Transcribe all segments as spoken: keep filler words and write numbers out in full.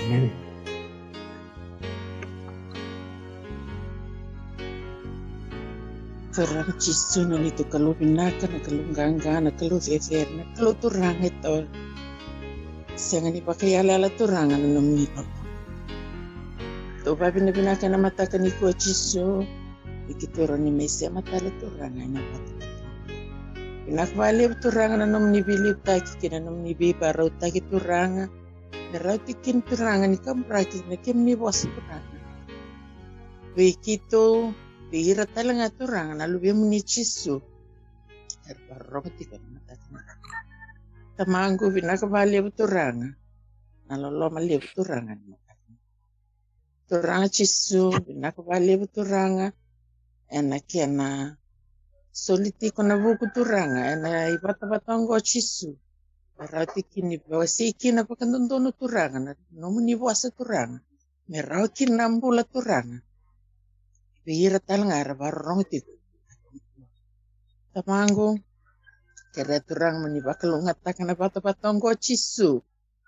Turaga Jisu, na neitou Kalou vinaka, na Kalou qaqa, na Kalou cecere, na Kalou Turaga e tau. Sega ni vakaiyalayala Turaga na nomuni loloma. Tou vavinavinaka ena mataka nikua Jisu. Ni keitou rawa ni mai sema tale Turaga ena mataka. Vinaka vakalevu Turaga na nomuni veiliutaki kei na nomuni veivakarautaki Turaga. Me rawa tiko kina Turaga ni kaburaki na kemuni vosa Turaga. Vei keitou, vei ira tale ga Turaga na luvemuni Jisu. Era vakarorogo tiko ena mataka. Tamaqu vinaka vakalevu Turaga. Na loloma levu Turaga ena mataka. Turaga Jisu, vinaka vakalevu Turaga. Ena kena soli tiko na vuku Turaga, ena ivatavata oqo Jisu. Me rawa tiko ni wasei kina vakadodonu Turaga, na nomuni vosa Turaga. Me rawa kina na bula Turaga. Vei ira tale ga era vakarorogo tiko. Tamaqu, kerea Turaga mo ni vakalougatataka na vatavata oqo Jisu.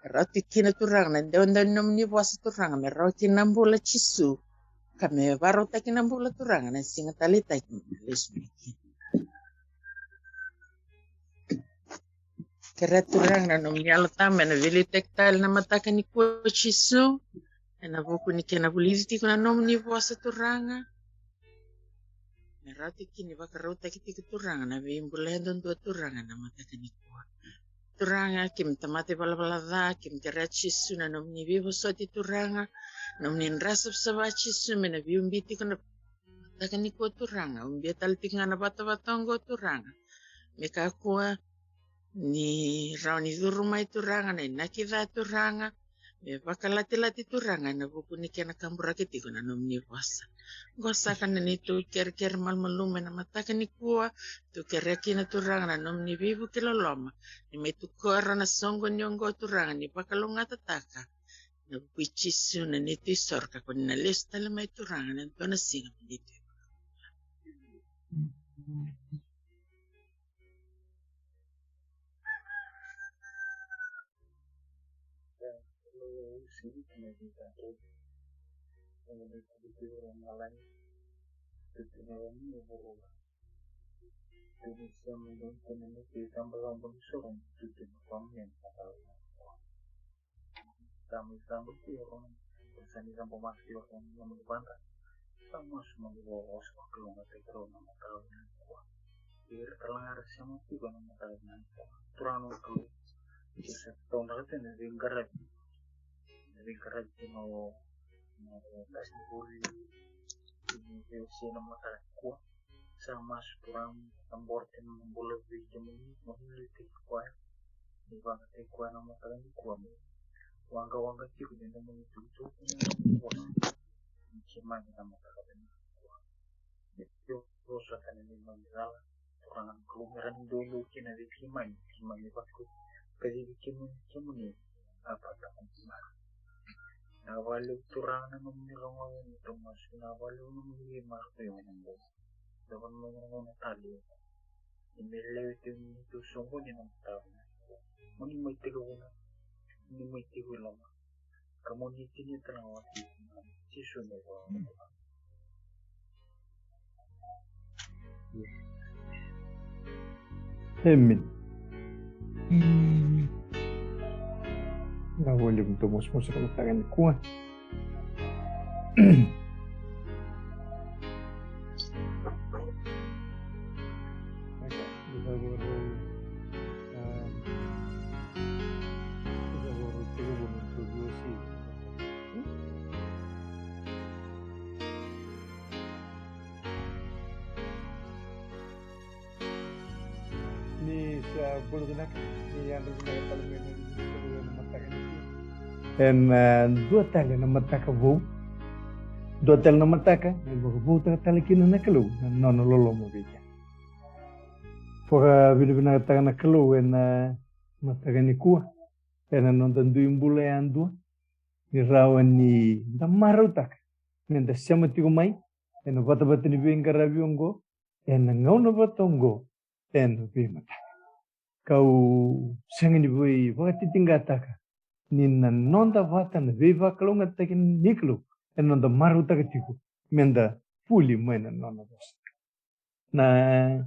Me rawa tiko kina Turaga na dewadewa ni nomuni vosa Turaga, me rawa kina na bula Jisu. Ka me vakarautaki na bula Turaga na siga taleitaki me lesu mai kina. Kerea Turaga na nomuni Yalo Tabu me na veiliutaki tale na mataka nikua Jisu. Ena vuku ni kena vulici tiko na nomuni vosa Turaga. Me rawa tiko kina ni vakarautaki tiko Turaga na veibula yadudua Turaga na mataka nikua. Turaga, keimami tamata ivalavala ca, keimami kerea Jisu na nomuni veivosoti Turaga, nomuni dra savasava Jisu, me na veiubi tiko na mataka nikua Turaga, ubia tale tiko ga na vatavata oqo Turaga. Me kakua ni rawa ni curu mai Turaga na inaki ca Turaga, me vakalatilati Turaga ena vuku ni kena kaburaki tiko na nomuni vosa. Oqo saka na neitou kerekere malumalumu ena mataka nikua, tou kerea kina Turaga na nomuni veivuke loloma, ni mai tukora na soqo ni oqo Turaga ni vakalougatataka. Na vuku i Jisu na neitou isoro ka ko ni na lesu tale mai Turaga ena dua na siga me neitou. Sa mai cabo tiko na nomuni vada. Sa masu mani vakalougatataki rau na mataka vinaka nikua. Ira tale ga era sema tiko na mataka vinaka nikua. Turaga na Kalou, ke sa taudaka tiko na veiqaravi, na veiqaravi kina o, na, o qasenivuli, kina veiwasei na mataka nikua. Sa masu Turaga, cabora tiko na bula vei kemuni, mo ni liutaki koya, ni vakayagataki koya na mataka nikua me waqawaqa tiko ni nomuni itukutuku, ni nomuni vosa. Ni keimami na mataka vinaka nikua. Ni vosota na neimami cala, Turaga na Kalou, me rawa ni doudou kina vei keimami, keimami vakacivi kemuni, kemuni, a pataka ni mara. Vinaka vakalevu Turaga na nomuni rogoca na neitou masu, vinaka vakalevu na nomuni veimaroroi ena bogi. Cava na nomuni rogoca na tale. Ni me lewe tiko ni neitou soqoni na mataka. Mo ni mai tekivuna, mo ni mai tekivu i loma. Ka mo ni tinia tale ga vata kei Jisu na iVakabula. Amen. Vinaka vakalevu na tou mosimosi ena mataka nikua. Ni sa bula vinaka, ni yadra vinaka tale mai na mataka nikua. Ena, e, dua tale na mataka vou. Dua tale na mataka, me vakavoutaka tale kina na Kalou na nona loloma vei keda. Vakavinavinakataka na Kalou ena mataka nikua. Ena noda dui bula yadua. Ni rawa ni da marautaka. Ni da sema tiko mai. Ena vatavata ni veiqaravi oqo. Ena gauna vata oqo. Ena veimataka. Kau sega ni vei vakatitiqataka ni na noda vata na veivakalougatataki ni Kalou, e noda marautaka tiko meda vuli mai na nona vosa. Na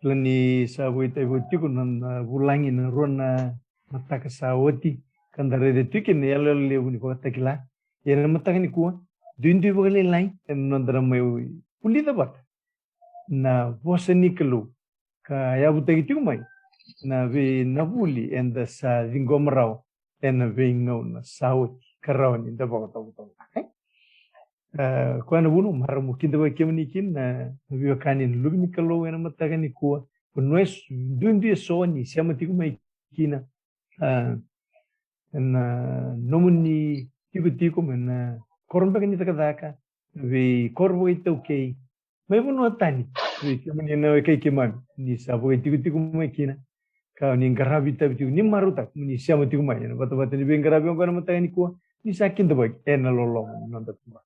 kila ni sa vakaitavi tiko na, na vulagi na rua na mataka sa oti, ka da raica tiko na iyaloyalo levu ni Vakatakila. Ia na mataka nikua, duidui vakalailai ena noda na mai vulica vata na vosa ni Kalou, ka yavutaki tiko mai na vei na vuli eda sa ciqoma rawa ena veigauna sa oti, ka rawa ni da vakatovotovo. E, koya na vuna marama kidavaki kemuni kina na, na veiwekani na luve ni Kalou ena mataka nikua. Vanua e s-, duidui e so ni sema tiko mai kina, a, ena nomuni tikotiko mai na koro beka ni cakacaka, na veikoro vakaitaukei, mai vanua tani, vei kemuni na wekai keimami ni sa vakaitikotiko mai kina, ka ni qaravi tavi tiko, ni marautaka ni sema tiko mai ena vatavata ni veiqaravi oqo ena mataka nikua, ni sa kidavaki ena loloma ni noda Turaga.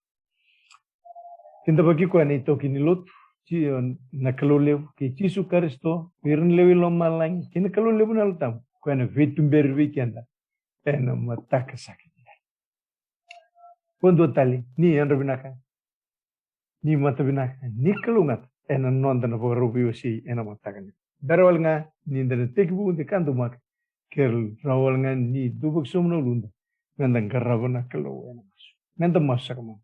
Kidavaki koya na itaukei ni lotu, Ji-, na Kalou levu, kei Jisu Karisito, kei ira na lewe i lomalagi, kei na Kalou levu na Yalo Tabu, koya na veituberi vei keda ena mataka sa kidavaki. Ko dua tale, ni yadra vinaka, ni mata vinaka, ni kalougata ena noda na vakarau veiwasei ena mataka ni. Bera wale ga ni da na tekivu de ka daumaka, ke rawa wale ga ni dua vakasobu na uluda, meda qarava na Kalou ena masu. Meda masu saka mada.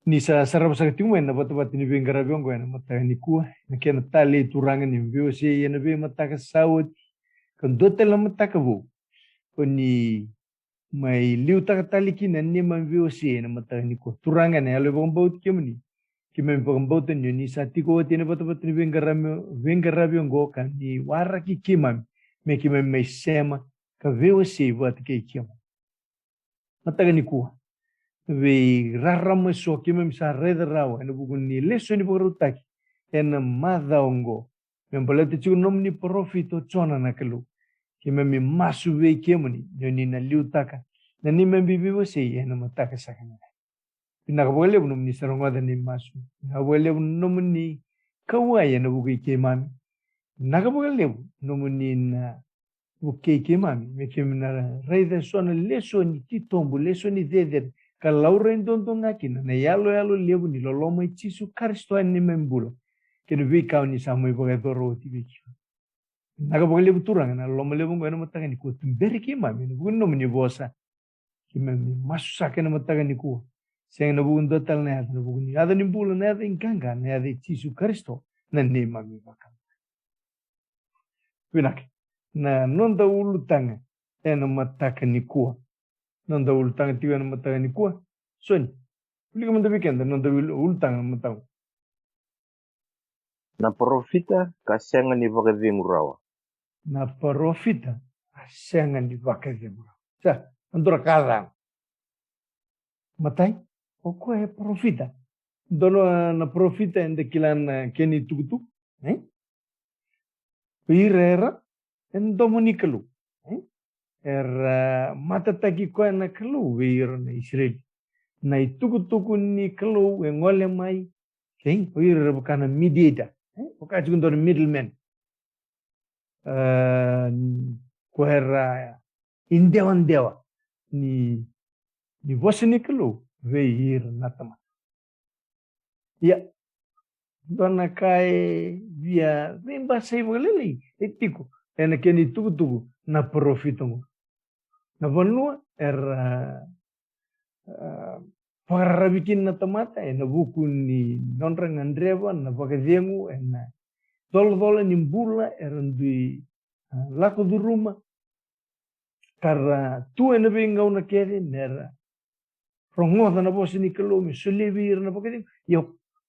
Ni sa sarava saka tiko mai na vatavata ni veiqaravi oqo ena mataka nikua, na kena talei Turaga ni veiwasei ena veimataka sa oti, ka dua tale na mataka vou, ko ni mai liutaka tale kina na neimami veiwasei ena mataka nikua. Turaga, ena yalo e vakabauti kemuni, keimami vakabauta ni o ni sa tiko oti ena vatavata ni veiqaravi, veiqaravi oqo, ka ni waraki keimami me keimami mai sema ka veiwasei vata kei kemuni. Mataka nikua, veirarama eso keimami sa raica rawa ena vuku ni lesoni vakarautaki ena macawa oqo, me baleta tiko na nomuni parofita o Jona na Kalou. Keimami masu vei kemuni ni o ni na liutaka na neimami veiwasei ena mataka saka nikua. Vinaka vakalevu nomuni sa rogoca na neimami masu. Vinaka vakalevu nomuni kauwai ena vuku i keimami. Vinaka vakalevu nomuni na vukei keimami me keimami na raica eso na lesoni titobu, lesoni cecere, ka laurai duadua ga kina na iyaloyalo levu ni loloma i Jisu Karisito ena neimami bula kei na veika o ni sa mai vakayacora oti vei keimami. Vinaka vakalevu Turaga na loloma levu oqo ena mataka nikua. Tuberi keimami ena vuku ni nomuni vosa. Keimami masu saka ena mataka nikua, sega ena vuku ni dua tale na yaca, ena vuku ni yaca ni bula, na yaca iqaqa, na yaca i Jisu Karisito, na neimami Vakabula. Vinaka. Na noda ulutaga ena mataka nikua. Noda ulutaga tiko ena mataka nikua. Soni, wilika mada vei keda na noda ul-, ulutaga ena mataka. Na parofita ka sega ni vakacegu rawa. Na parofita ka sega ni vakacegu rawa. Sa, na dua na ka ca. Matai, o koya e parofita. Dua na parofita eda kila na kena itukutuku, e? O ira era e domo ni Kalou, e? Era matataki koya na Kalou vei ira na Isireli. Na itukutuku ni Kalou e gole mai, okay? O ira era vaka na mediator, e? Vaka tiko dua na middleman. E, koya era idewadewa ni, ni vosa ni Kalou vei ira na tamata. Ia, dua na ka e via veibasai vakalailai e tiko ena kena itukutuku na parofita oqo. Na vanua era, a, vakararavi kina na tamata ena vuku ni nodra gadreva na vakacegu ena colacola ni bula era dui, a, lako curuma, ka ra tu ena veigauna kece mera rogoca na vosa ni Kalou me solia vei ira na vakacegu. Ia,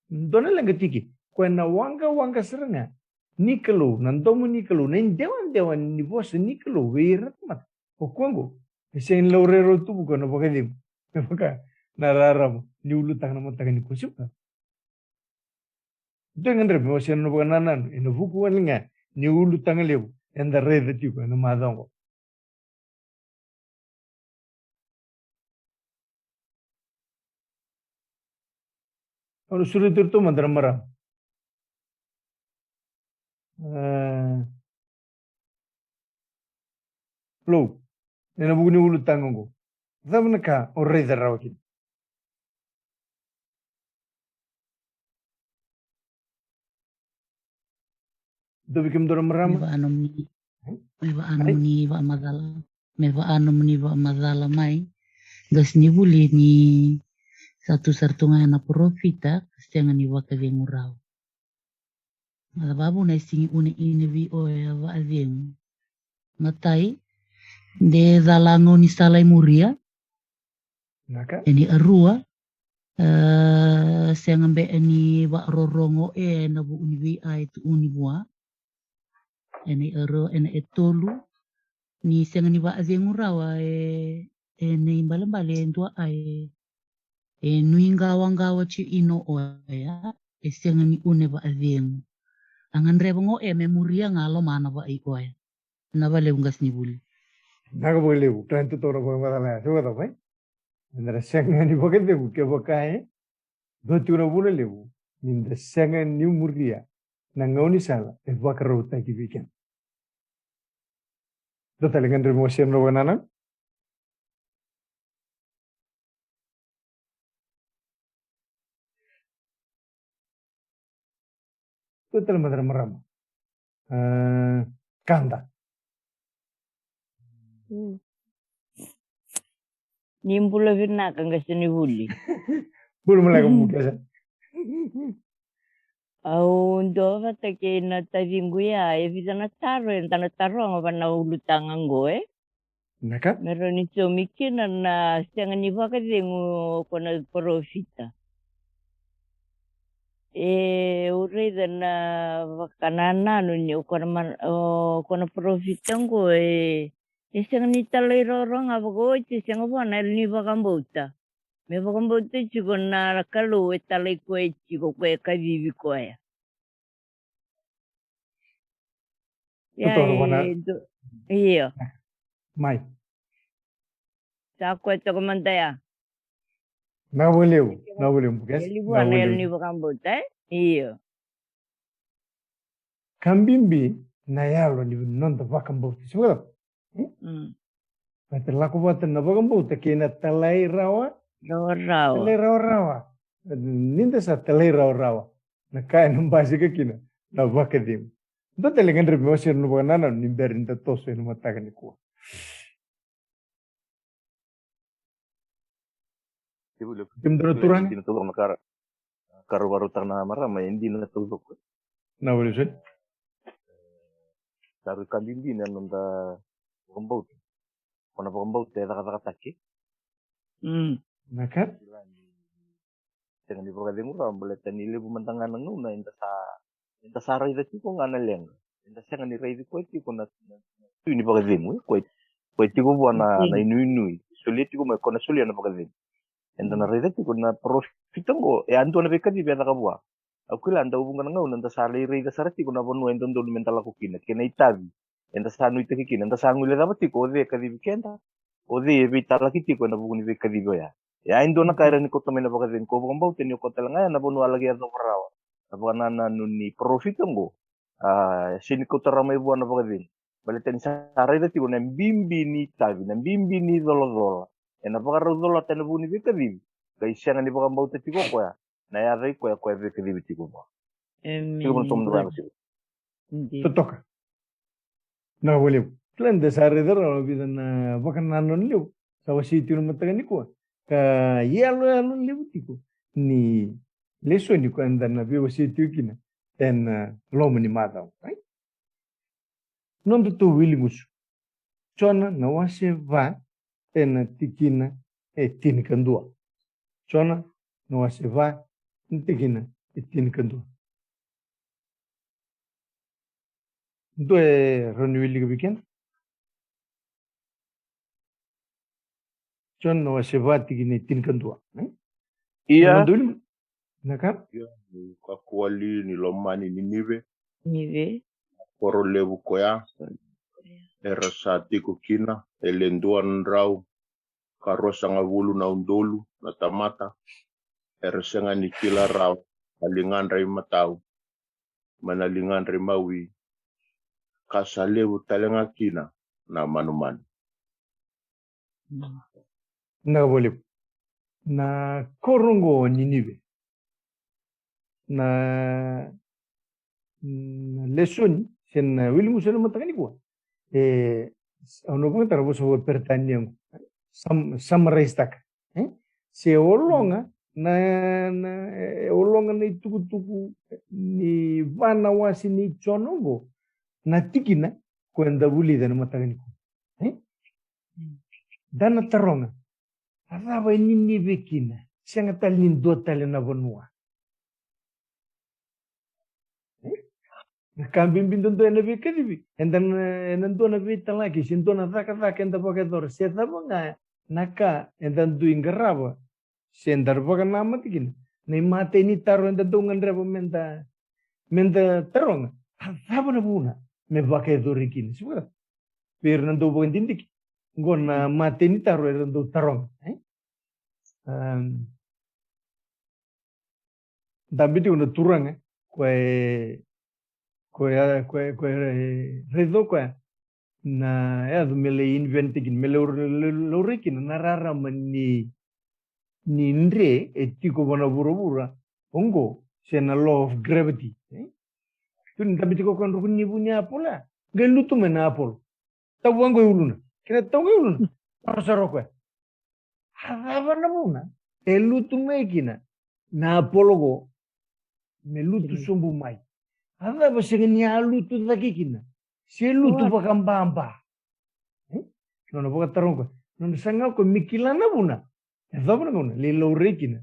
dua na leqa tiko, koya na waqawaqa sara ga ni Kalou, na domo ni Kalou, na idewadewa ni vosa ni Kalou vei ira na tamata. O koya oqo e sega ni laurai rawa tu vua na vakacegu. Me vaka na rarama ni ulutaga na mataka nikua. Dua e gadreva me wasea na nona vakanananu ena vuku wale ga ni ulutaga levu eda raica tiko ena macawa oqo. Au na sureti iratou mada na marama. E, Lou, ena vuku ni ulutaga oqo. Cava na ka o raica rawa kina? Dou vei kemudou na marama. Me vaka nomuni, me vaka nomuni vakamacala, me vaka nomuni vakamacala mai qasenivuli ni sa tu sara tu ga na parofita, sega ni vakacegu rawa. A cava vuna e sega ni une ina vei oya vakacegu? Matai, de cala gaunisala i Moria. Naka. Ena ikarua, e, sega beka ni vakarorogo ena vuku ni veika e tukuni vua. Ena ikarua, ena ikatolu, ni sega ni vakacegu rawa e, ena ibalebale e dua ka e, e nuiqawaqawa tiko kina o koya, e sega ni une vakacegu. A gadreva ga o koya me muria ga lomana vaka i koya. Na vakalevu qasenivuli. Naka vakalevu, kila ni totoka na vakamacala ya, se vakacava, e? Eda na sega ni vakacegu kevaka e dua tiko na vuna levu ni da sega ni muria na gaunisala e vakarautaki vei keda. Dua tale, gadrevi mo wasea na vakanananu. Dua tale mada na marama. E, Kada. Mm. Ni bula vinaka qasenivuli. Bula vinaka Bukesa. Au duavata kei na taciqu ya, e vica na taro eda na taroga vaka na ulutaga oqo, e? Naka. Me rawa ni saumi kina na sega ni vakacegu o koya na parofita. E, au raica na vakanananu ni o koya na man-, o koya na parofita oqo, e, e sega ni talairawarawa ga vakaoti, e sega vua na yalo ni vakabauta. Me vakabauta tiko na Kalou e talai koya tiko, koya e kacivi koya. Ia, Totoro, vana- e, do-, io. Mai. Sa koya toka mada ya. Na vakalevu, na vakalevu, Bukesa. Levu na yalo ni vakabauta, e? Io. Ka bibi na yalo ni noda vakabauta. Se vakacava? Mm. Baleta lako vata na vakabauta kei na talairawarawa. Rawarawa. Talairawarawa. Ni da sa talairawarawa, na ka ena basika kina na vakacegu. Dua tale, gadrevi mo wasea na vakanananu ni bera ni da toso ena mataka nikua. Kemudou na turaga? Dina taucoko na ka ra, ka ra vakarautaka na marama, e dina taucoko. Na vale soli. Sa rui ka bibi na noda vakabauta. Ko na vakabauta e cakacakataki. Mm. Naka. Sega ni vakacegu rawa, baleta ni levu mada ga na gauna eda sa, eda sa raica tiko ga na leqa. Eda sega ni raici koya tiko na, na, na tui ni vakacegu, e, koya, koya tiko vua na, na inuinui. Solia tiko mai, ko na solia na vakacegu. Eda na raica tiko na parofita oqo, e a dua na veikacivi e caka vua. Au kila, dau vuqa na gauna eda sa lai raica sara tiko na vanua e dodonu meda lako kina, kei na itavi eda sa nuitaki kina, eda sa guilecava tiko o cei e kacivi keda, o cei e veitalaki tiko ena vuku ni veikacivi oya. E a dua na ka e rawa ni kauta mai na vakacegu, ko vakabauta ni o koya tale ga ya na vanua a laki yacova rawa na vakanananu ni parofita oqo. A, e sega ni kauta rawa mai vua na vakacegu. Baleta ni sa raica tiko na bibi ni itavi, na bibi ni colacola ena vakarau colata ena vuku ni veikacivi. Qai sega ni vakabauta tiko o koya na yaca i koya, koya e veikacivi tiko vua. Amen. Tiko vua na tomo na vaya siko. Totoka. Na vakalevu. Kila ni da sa raica rawa na vica na vakanananu levu sa wasei tiko na mataka nikua. Ka yaloyalo levu tiko ni lesoni koya eda na veiwasei tiko kina ena, e, loma ni macawa. Ai? Nodatou wiligusu. Jona na wase va ena tikina e tinikadua. Jona na wase va ena tikina e tinikadua. Dua e rawa ni wilika vei keda? Jona na wase va tikina e tinikadua, e? Ia. Na dua, na ka? Ia, ni kakua li ni lomani Ninive. Ninive. Koro levu koya. Ia. Era sa tiko kina e le dua na drau ka ruasagavulu na udolu na tamata. Era sega ni kila rawa na ligadra imatau mai na ligadra imawi, ka sa levu tale ga kina na manumanu. Na ka vakalevu. Na koro oqo o Ninive. Na, na lesoni se na wilimusu ena mataka nikua. E, au na vakatara vosa vakaperitania oqo. Sam-, summarise taka. E? Se ologa na, na, e ologa na itukutuku ni va na wase ni Jona oqo. Na tikina ko eda vulica ena mataka nikua. E? Da na taroga. A cava e Ninive kina? Sega tale ni dua tale na vanua. E? Na ka bibi dodonu ena veikacivi. Eda na, ena dua na veitalaki, se dua na cakacaka eda vakayacora, se cava ga na ka eda dui qarava, se da vakanamata kina. Na imatai ni taro eda dau gadreva meda, meda taroga. A cava na vuna me vakayacori kina? Se vaka. Vei ira na dau vakadidike. Qo na imatai ni taro era dau taroga. E? Am, dabe tiko na turaga, koya e, koya, koya, koya e raica o koya na yaco me lai invent kina, me lai lau-, lau-, laurai kina na rarama ni, ni dre e tiko vua na vuravura oqo, se na law of gravity, e? Tu ni dabe tiko o koya na ruku ni vu ni apolo, e? Qai lutu mai na apolo. Tau vaqo e uluna. Kena tau qo e uluna. Taro sara o koya. A cava na vuna e lutu mai kina na apolo qo me lutu sobu mai? A cava sega ni a lutu cake kina? Se lutu vakababa. E? Nona vakataroga o koya. Nona saga o koya me kila na vuna. E cava na gauna lai laurai kina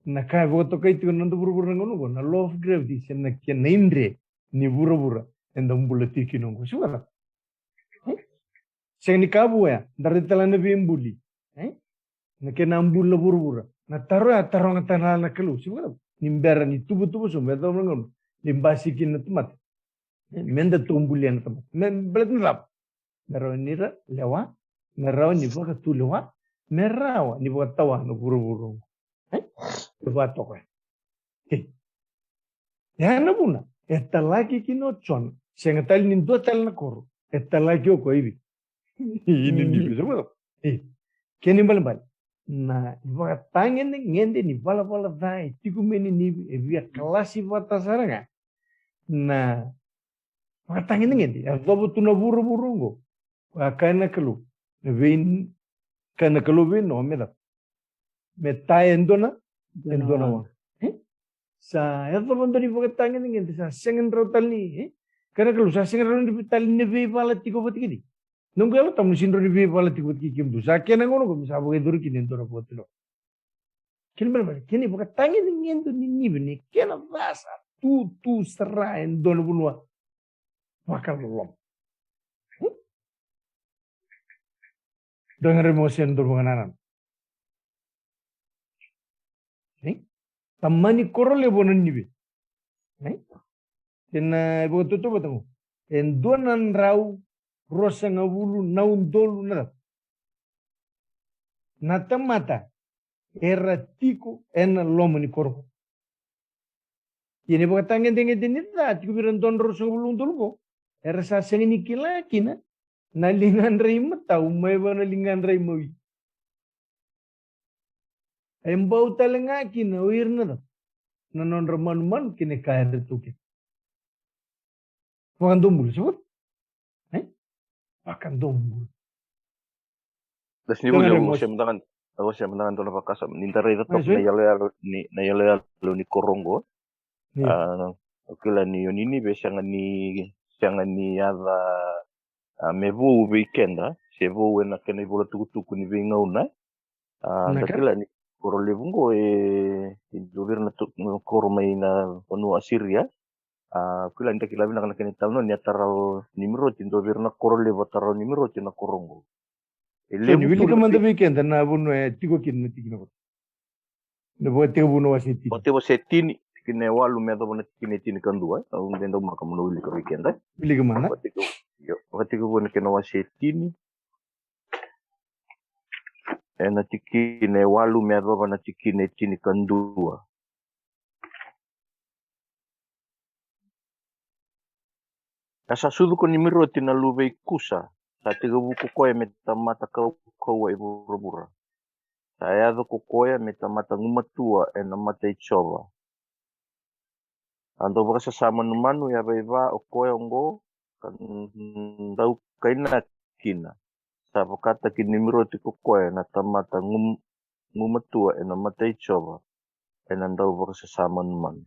na ka e vakatokai tiko na noda vuravura na gauna oqo, na law of gravity, se na kena idre ni vuravura eda bula tiko kina oqo. Se vaka. E? Sega ni ka vou ya, da raica tale na veibuli. E? Na kena buli na vuravura. Na taro ya taroga tale na Kalou. Se vaka. Ni bera ni tuvatuva sobu, e cava na gauna ni basi kina na tamata. E? Meda tou bulia na tamata. Me baleta na cava? Me rawa ni ra lewa, me rawa ni vakatulewa, me rawa ni vakatawa na vuravura oqo. E? E vakatoka. E. Ya na vuna e talaki kina o Jona. Sega tale ni dua tale na koro. E talaki o koya i Viti. I Ninive. E. Kena ibalebale, na ivakatagedegede ni valavala ca e tiko mai Ninive e via kalasi vata sara ga na vakatagedegede e yacova tu na vuravura oqo. Koya a kaya na Kalou, na vei, kaya na Kalou vei Noa me cava? Me ta e dua na, e dua na waqa. E? Sa yacova dua ni vakatagedegede, sa sega ni rawa tale ni, e? Kaya na Kalou, sa sega ni rawa ni tale ni veivala tiko vata kei cei? Noqu Yalo Tabu, ni sega ni rawa ni veivala tiko vata kei kemudou. Sa kena gauna oqo me sa vakayacori kina e dua na vakatulewa. Kena ibalebale, kena ivakatagedegede ni Ninive, ni kena ca sa tu, tu sara e dua na vanua vakaloloma. Hmm? Dua ga rai mo se dua vakanananu. Ni? Tamani koro levu o Ninive. Ni? Kena ivakatautauvata qo. E dua na drau ruasagavulu na udolu na cava? Na tamata era tiko ena loma ni koro. Ia na ivakatagedegede ni ca tiko vei ira dua na drau ruasagavulu na udolu qo. Era sa sega ni kila kina na ligadra imatau mai vua na ligadra imawi. E bau tale ga kina o ira na cava? Na nodra manumanu kei na ka era taukena. Vakadomobula, se vaka? E? Vakadomobula. Dasi ni vuli au se mada ga, au se mada ga dua na vakasama. Ni da raica toka na iyaloyalo ni, na iyaloyalo ni koro oqo. Io. A, au kila ni o Ninive sega ni, sega ni yaca, a, me vou vei keda, se vou ena kena ivola tukutuku ni veigauna. A, da kila ni koro levu qo e, e dua vei ira na tu-, na koro mai na vanua Asiria. A, kila ni da kila vinaka na kena italanoa ni a tara o Nimiroti, dua vei ira na koro levu a tara o Nimiroti na koro qo. E levu ni wilika mada vei keda na vanua e tiko kina na tikina qo. Na Vakatekivu na wase e tini. Vakatekivu wase e tini, tikina e walu me yacova na tikina e tini ka dua, e? Au dau maka mo na wilika vei keda. Wilika mada. Vakatekivu, io, Vakatekivu na kena wase e tini. Ena tikina e walu me yacova na tikina e tini ka dua. Ka sa sucu ko Nimiroti na luve i Kusa, Sa tekivu ko koya me tamata kaukauwa e vuravura. Sa yaco ko koya me tamata gumatua ena mata i Jiova. A dau vakasasama manumanu yavai va o koya oqo, ka dau kainaki kina. Sa vakataki Nimiroti ko koya na tamata gum- gumatua ena mata i Jiova, ena dau vakasasama manumanu.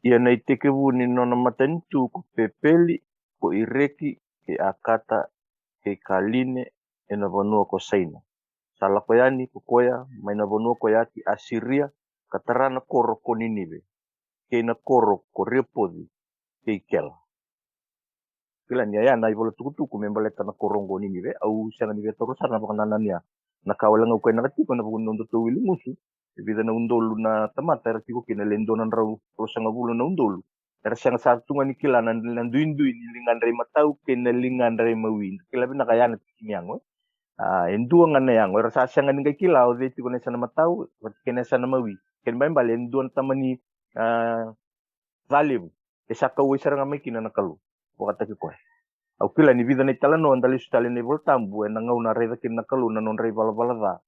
Ia na itekivu ni nona matanitu ko Pepeli, ko Ireki, kei Akata, kei Kaline, ena vanua ko Saina. Sa lako yani ko koya mai na vanua ko ya ki Asiria, ka tara na koro ko Ninive, kei na koro ko Repoci, kei Kela. Kila ni a ya na ivola tukutuku me baleta na koro oqo Ninive, au sega ni via taura sara na vakanananu ya. Na ka wale ga au kainaka tiko ena vuku ni nodatou wili gusu, e vica na udolu na tamata era tiko kina, le dua na drau ruasagavulu na udolu. Era sega sara tu ga ni kila na, na duidui ni ligadra i matau kei na ligadra i mawi. Kila vinaka ya na tiki ni yago, e. A, e dua ga na yago, era sa sega ni qai kila o cei tiko na yasana matau vata kei na yasana mawi. Kena ibalebale e dua na tamani, a, ca levu e sa kauwai sara ga mai kina na Kalou vakataki koya. Au kila ni vica na italanoa da lesu tale ena iVola Tabu ena gauna a raica kina na Kalou na nodra ivalavala ca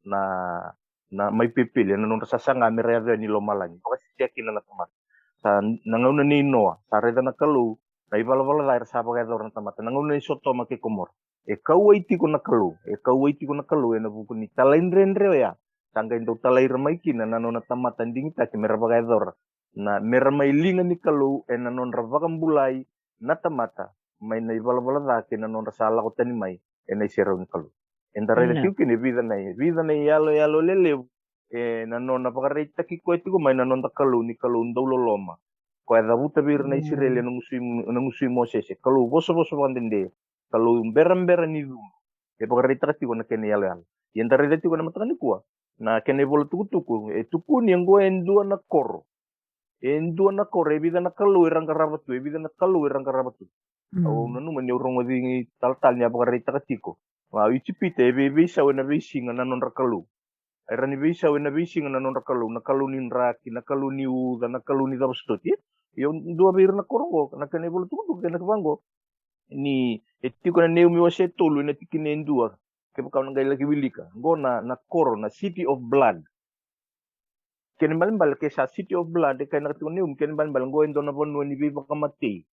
na, na mai Pepeli, ena nodra sasaga me ra yaco yani i lomalagi, vakasisila kina na tamata. Sa na gauna nei Noa, sa raica na Kalou na ivalavala ca era sa vakayacora na tamata. Na gauna nei Sotoma kei Komora, e kauwai tiko na Kalou, e kauwai tiko na Kalou ena vuku ni talaidredre oya. Sa qai dau talai ira mai kina na nona tamata digitaki me ra vakayacora na, me ra mai liga ni Kalou ena nodra vakabulai na tamata mai na ivalavala ca kei na nodra sa lako tani mai ena iserau ni Kalou. Eda raica tiko kina e vica na, e vica na iyaloyalo lelevu ena nona vakaraitaki koya tiko mai na noda Kalou ni Kalou dau loloma. Koya cavuta vei ira na Isireli ena gusu i, ena gusu i Mosese, Kalou vosavosa vakadede, Kalou berabera ni cudru. E vakaraitaka tiko na kena iyaloyalo. Ia eda raica tiko ena mataka nikua na kena ivola tukutuku, e tukuni oqo e dua na koro. E dua na koro, e vica na kalou era qarava tu, e vica na kalou era qarava tu. Au nanuma ni au rogoci talatala ni a vakaraitaka tiko, a, o Ijipita e veiveisau ena veisiga na nodra kalou. Era ni veisau ena veisiga na nodra kalou, na kalou ni draki, na kalou ni uca, na kalou ni cava soti. Io, dua vei ira na koro oqo, na kena ivola tukutuku kena kevaqo. Ni e tiko na Neumi wase tolu ena tikina e dua, kevaka o na qai laki wilika. Oqo na, na koro, na city of blood. Kena ibalebale ke sa city of blood, e kainaka tiko Neumi, kena ibalebale oqo e dua na vanua ni veivakamatei.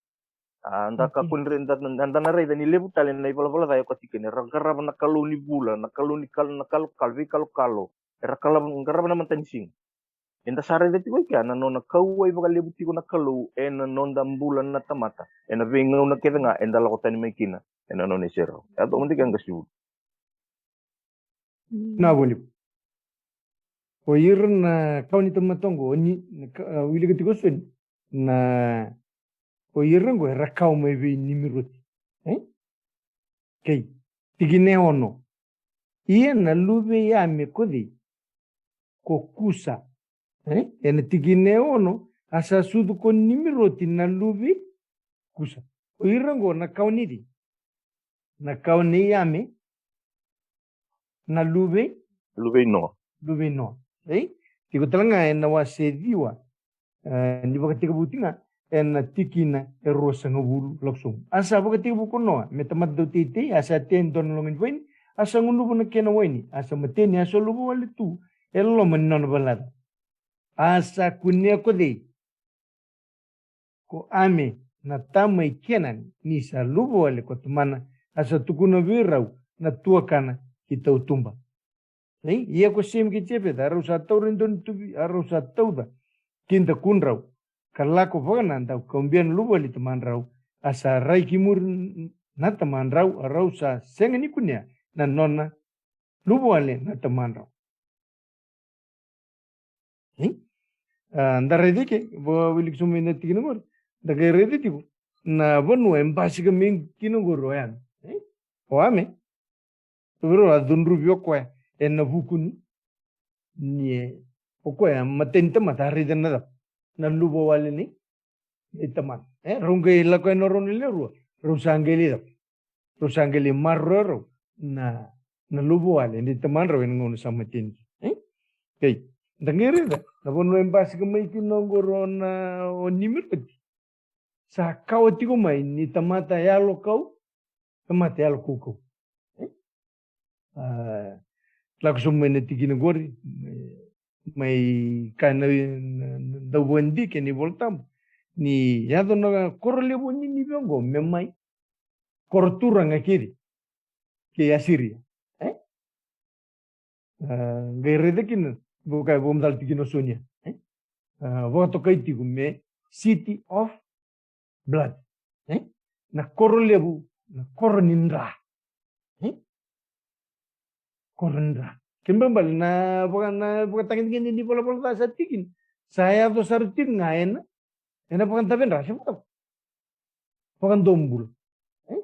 A, da kakua ni ra-, da, da, da na raica ni levu tale na ivalavala ca e okati kina. Era qarava na kalou ni vula, na kalou ni kal-, na kalokalo, veikalokalo. Era kala-, qarava na matanisiga. Eda sa raica tiko i kea na nona kauwai vakalevu tiko na Kalou ena noda bula na tamata ena veigauna kece ga eda lako tani mai kina ena nona iserau. E a toka mada kea qase vulu. Na voli. O ira na kawa ni tamata oqo, o ni, na ka-, a, wilika tiko Soni, na, o ira oqo era kawa mai vei Nimiroti. E? Kei, tikina e ono. Ia na luve i Ame ko cei? Ko Kusa. E? Ena tikina e ono, a sa sucu ko Nimiroti na luve i Kusa. O ira oqo na kawa ni cei? Na kawa nei Ame, na luve i? Luve i Noa. Luve i Noa. E? Tiko tale ga ena wase ciwa, e, ni Vakatekivu tiko ena tikina e ruasagavulu, lako sobu. A sa vakatekivu ko Noa me tamata dauteitei, a sa tea e dua na loga ni vaini, a sa gunuva na kena waini, a sa mateni, a sa luvawale tu e loma ni nona valelaca. A sa kunea ko cei? Ko Ame, na tama i Kenani, ni sa luvawale ko tamana, a sa tukuna vei rau na tuakana ki tautuba. Ei, ia ko Semi kei Jefeta, a rau sa taura e dua na tuvi, a rau sa tauca ki dakudrau, ka lako vakanadaku ka ubia na luvawale i tamadrau, a sa rai ki muri na tamadrau, a rau sa sega ni kunea na nona luvawale na tamadrau. Ei? A, da raica ke, vo wiliki sobu mai na tikina qori. Da qai raica tiko na vanua e basika mai kina qori o Ame. Ei? O Ame. Vei rau a cudruvi o koya ena vuku ni, ni e, o koya matai ni tamata a raica na cava? Na luvawale nei, nei tamana. E, rau qai lako yani o rau na lewe rua. Rau sa qai lai cava? Rau sa qai lai maroroya rau na, na luvawale nei tamadrau ena gauna sa mateni. E? Kei, da qai raica na vanua e basika mai kina oqori o na, o Nimiroti. Sa kawa tiko mai ni tamata yalokau, E mate yalo kaukau. E? A, lako sobu mai na tikina qori, mai, mai ka na, na, na dauvakadidike ni Vola Tabu. Ni yaco na koro levu o Ninive oqo me mai koro turaga kece kei Asiria. E? A, qai raica kina, vaka, vakamacala tiko kina o Sonia. E? A, vakatokai tiko me city of blood. E? Na koro levu, na koro ni dra. E? Koro ni dra. Kena ibalebale na vaka, na vakatagedegede ni valavala ca sa tiko kina. Sa yaco sara tiko ga ena, ena vakadave dra se vakadava. Vakadomobula. E?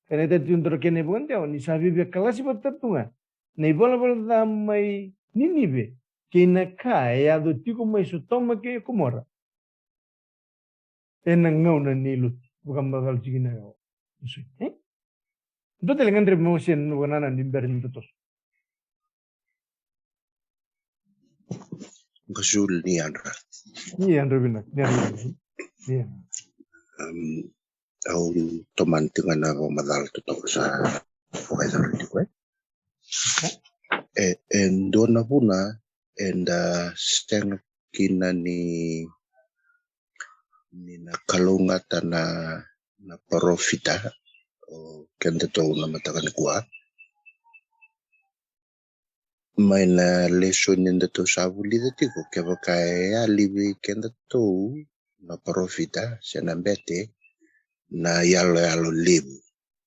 Kena itavi tiko dra kena ivakadewa ni sa viavia kalasi vata tu ga na ivalavala ca mai Ninive kei na ka e yaco tiko mai Sotoma kei Komora. Ena gauna ni Loti, vakamacala tiko kina o Sonia. E? Dua tale ga, Dre, mo se na vakanananu ni bera ni da toso. Qasuli ni yadra. Ni yadra vinaka, ni yadra vinaka. Ni yadra. Am, au tomani tiko ga na vakamacala totoka sa vakayacori tiko, e? E, e dua na vuna eda sega kina ni, ni na kalougata na, na parofita o kedatou na mataka nikua. Mai na lesoni edatou sa vulica tiko, kevaka e yali vei kedatou na parofita se na bete, na iyaloyalo levu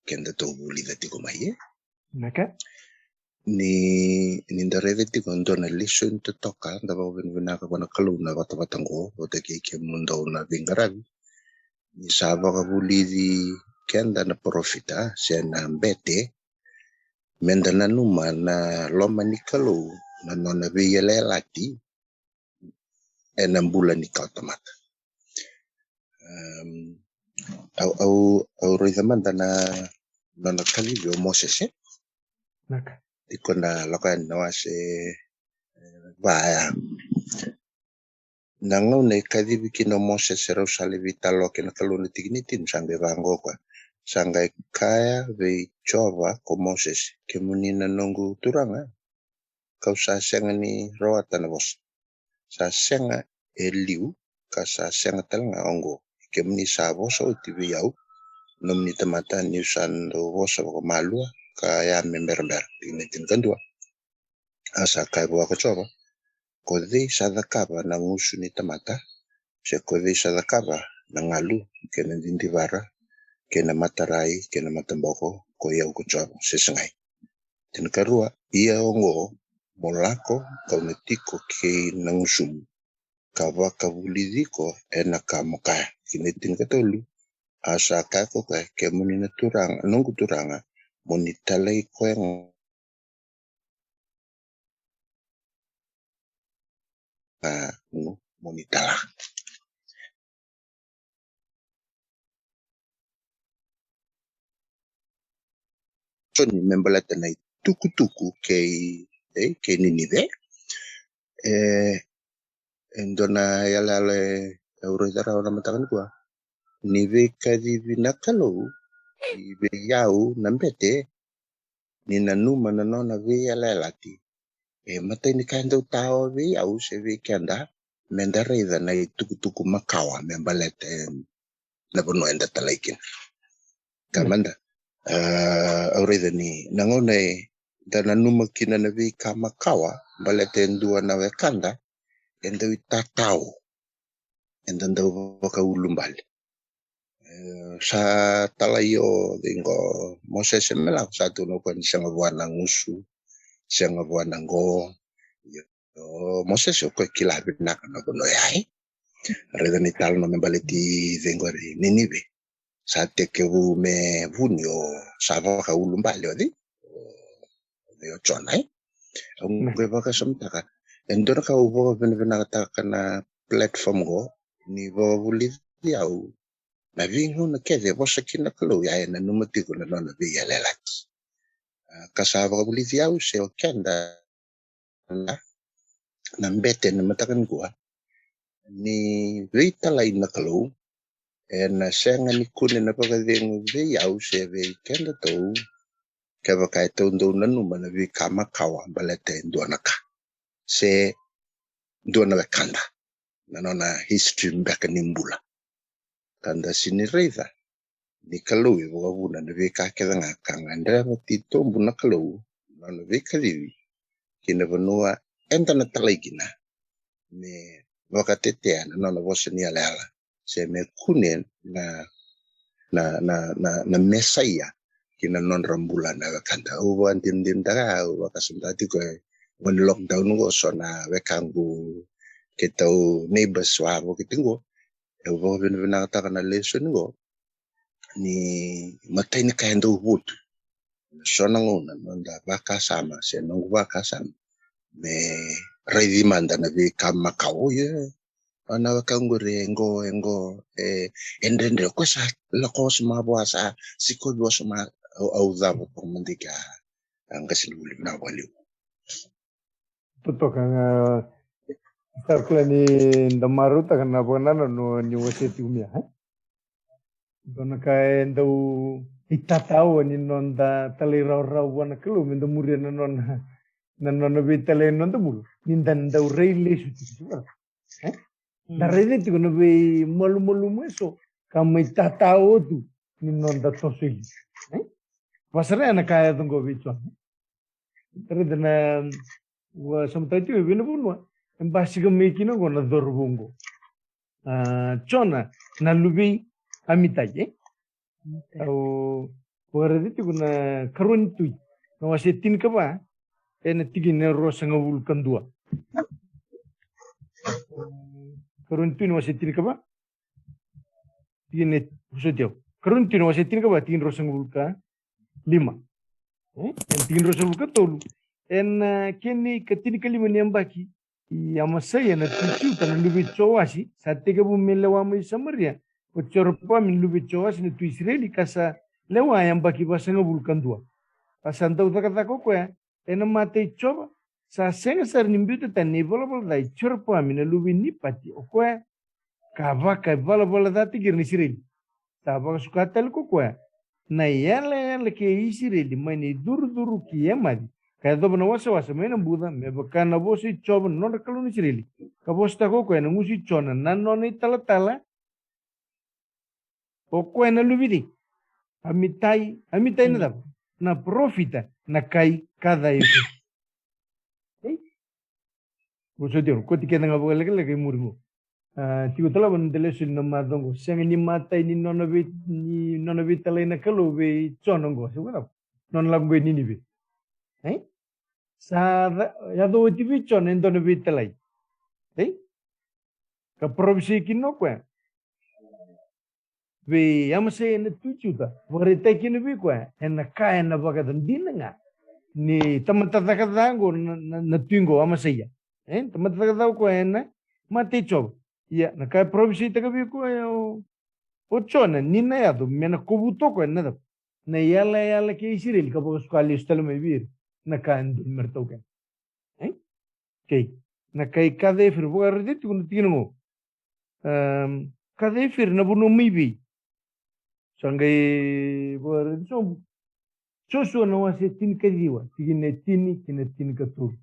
kedatou vulica tiko mai, e? Vinaka. Ni, ni da raica tiko e dua na lesoni totoka, da vakavinavinaka vua na Kalou na vatavata oqo vata kei kemudou na veiqaravi. Ni sa vakavulici keda na parofita se na bete, meda nanuma na loma ni Kalou na nona veiyalayalati ena bula ni kawatamata. Am, au, au, au raica mada na, na nona kacivi o Mosese. Vinaka. Tiko na Lako Yani na wase, e, va ya. Na gauna e kacivi kina o Mosese, rau sa lai veitalanoa kei na Kalou, na tikina e tini, sa qai vaqo o koya. Sa qai kaya vei Jiova ko Mosese, kemuni na noqu Turaga, kau sa sega ni rawata na vosa. Sa sega e liu, ka sa sega tale ga oqo. Kemuni sa vosa oti vei au, nomuni tamata, niu sa dau vosa vakamalua ka ya me berabera. Tikina e tinikadua. A sa kaya vua ko Jiova, ko cei sa cakava na gusu ni tamata, se ko cei sa cakava na galu kei na didivara kei na matarai kei na mataboko, ko i au ko Jiova, se segai? Tinikarua. Ia oqo, mo lako, kau na tiko kei na gusumu, ka vakavulici iko ena ka mo kaya. Tikina e tinikatolu. A sa kaya ko koya, kemuni na Turaga, noqu Turaga, mo ni talai koya ga, mo ni tala. Soni me baleta na itukutuku kei, e, kei Ninive. E, e dua na yalayala e, e au raica rawa na mataka nikua. Ni veikacivi na Kalou i vei au na bete, ni nanuma na nona veiyalayalati. E matai ni ka e dau tawa vei au se vei keda, meda raica na itukutuku makawa me baleta na vanua eda talai kina. Ka mada, a, au raica ni na gauna eda nanuma kina na veika makawa baleta e dua na wekada, e dau itatau, eda dau vakaulubale. E, sa talai o cei qo, Mosese me lako, sa tukuna o koya ni sega vua na gusu, sega vua na qo. Io, o Mosese o koya kila vinaka na vanua ya, e. Raica ni talanoa me baleti cei qori, Ninive. Sa tekivu me vuni o, sa vakaulubale o cei, o cei, o Jona, e. Au qai vakasamataka, e dua na ka au vakavinavinakataka na platform qo, ni vakavulici au na veigauna kece e vosa kina na Kalou, ia e nanuma tiko na nona veiyalayalati. A, ka sa vakavulici au se o keda na, na bete na mataka nikua, ni veitalai na Kalou ena sega ni kune na vakacegu vei au se vei kedatou kevaka e tou dau nanuma na veika makawa baleta e dua na ka se dua na wekada, na nona history beka ni bula. Ka da sini raica ni Kalou e vakavuna na veika kece ga ka gadreva titobu na Kalou na nona veikacivi ki na vanua eda na talai kina me vakatetea na nona vosa ni yalayala se me kune na na na na, na Mesaia ki na nodra bula na wekada. Au vakadinadinataka, au vakasamataka tiko e gone lockdown qo, so na wekaqu keitou neighbors wavoki tiko qo. Au vakavinavinakataka na lesoni qo ni matai ni ka e dau votu so na gauna noda vakasama se noqu vakasama me raici mada na veika makawa. Ia, a na wekaqu re, e qo, e qo, e, e dredre, o koya sa lako wasoma vua, sa sikovi wasoma. Au, au cava toka mada kea, a qasi ni vuli, vinaka vakalevu. Totoka ga. Sa kila ni da marautaka na vakanananu ni wasea tiko mai, e? Dua na ka e dau itatau ni noda talairawarawa vua na Kalou me da muria na nona, na nona veitalai ena noda bula. Ni da dau rai lesu tiko, e? Da raica tiko na veimalumalumu eso ka mai tatao tu ni noda toso i liu, e? Vasara na ka e yaco qo vei Jona. Raica na, vakasamataka tiko e vei na vanua e basika mai kina qo na cauravou qo. A, Jona na luve i Amitai, e? Au vakaraica tiko na Karua ni Tui na wase tinikava, ena tikina e ruasagavulu ka dua. Karua ni Tui na wase tinikava, tikina e, vosoti au. Karua ni Tui na wase tinikava, tikina e ruasagavulu ka lima. E? Ena tikina e ruasagavulu ka tolu. Ena, e, kena ikatinikalima ni yabaki i Amasaia na tui Juta na luve i Joasi, sa tekivu me lewa mai Samaria ko Jeropoami na luve i Joasi na tui Isireli, ka sa lewa yabaki vasagavulu ka dua. A sa dau cakacaka o koya ena mata i Jiova, sa sega sara ni biuta tani na ivalavala ca i Jeropoami na luve i Nepati, o koya ka vakaivalavalacataki ira na Isireli. Sa vakasuka tale ko koya na iyalayala kei Isireli mai na icurucuru ki Emaci, ka yacova na wasawasa mai na buca, me vaka na vosa i Jiova na nodra Kalou na Isireli, ka vosataka ko koya ena gusu i Jona na nona italatala, o koya na luve i Amitai, Amitai na cava? Na parofita, na kai Kacaefi. Ei? Vosoti au, koti kece ga vakalekaleka i muri qo. A, tiko tale vua na noda lesoni na macawa qo. Sega ni matai ni nona vei, ni nona veitalai na Kalou vei Jona qo, se vakacava? Nona lako qo i Ninive. E? Sa ca-, yaco oti vei Jona e dua na veitalai. E? Ka parofisai kina o koya vei Amasaia na tui Juta, vakaraitaki kina vei koya ena ka ena vakayaco dina ga ni tamata caka ca qo na, na, na tui qo Amasaia. E, tamata caka ca o koya ena mata i Jiova. Ia, na ka e parofisaitaka vei koya o, o Jona ni na yaco me na kovuta o koya na cava? Na iyalayala kei Isireli ka vakasuka lesu tale mai vei ira na ka e dodonu me ra taukena. E? Kei na kai Kacaefi, vakaraica tiko na tikina qo. Em, Kacaefi na vanua mai vei? Sa qai vakaraica sobu. Josua na wase tinikaciwa, tikina e tini ki na tinikatolu.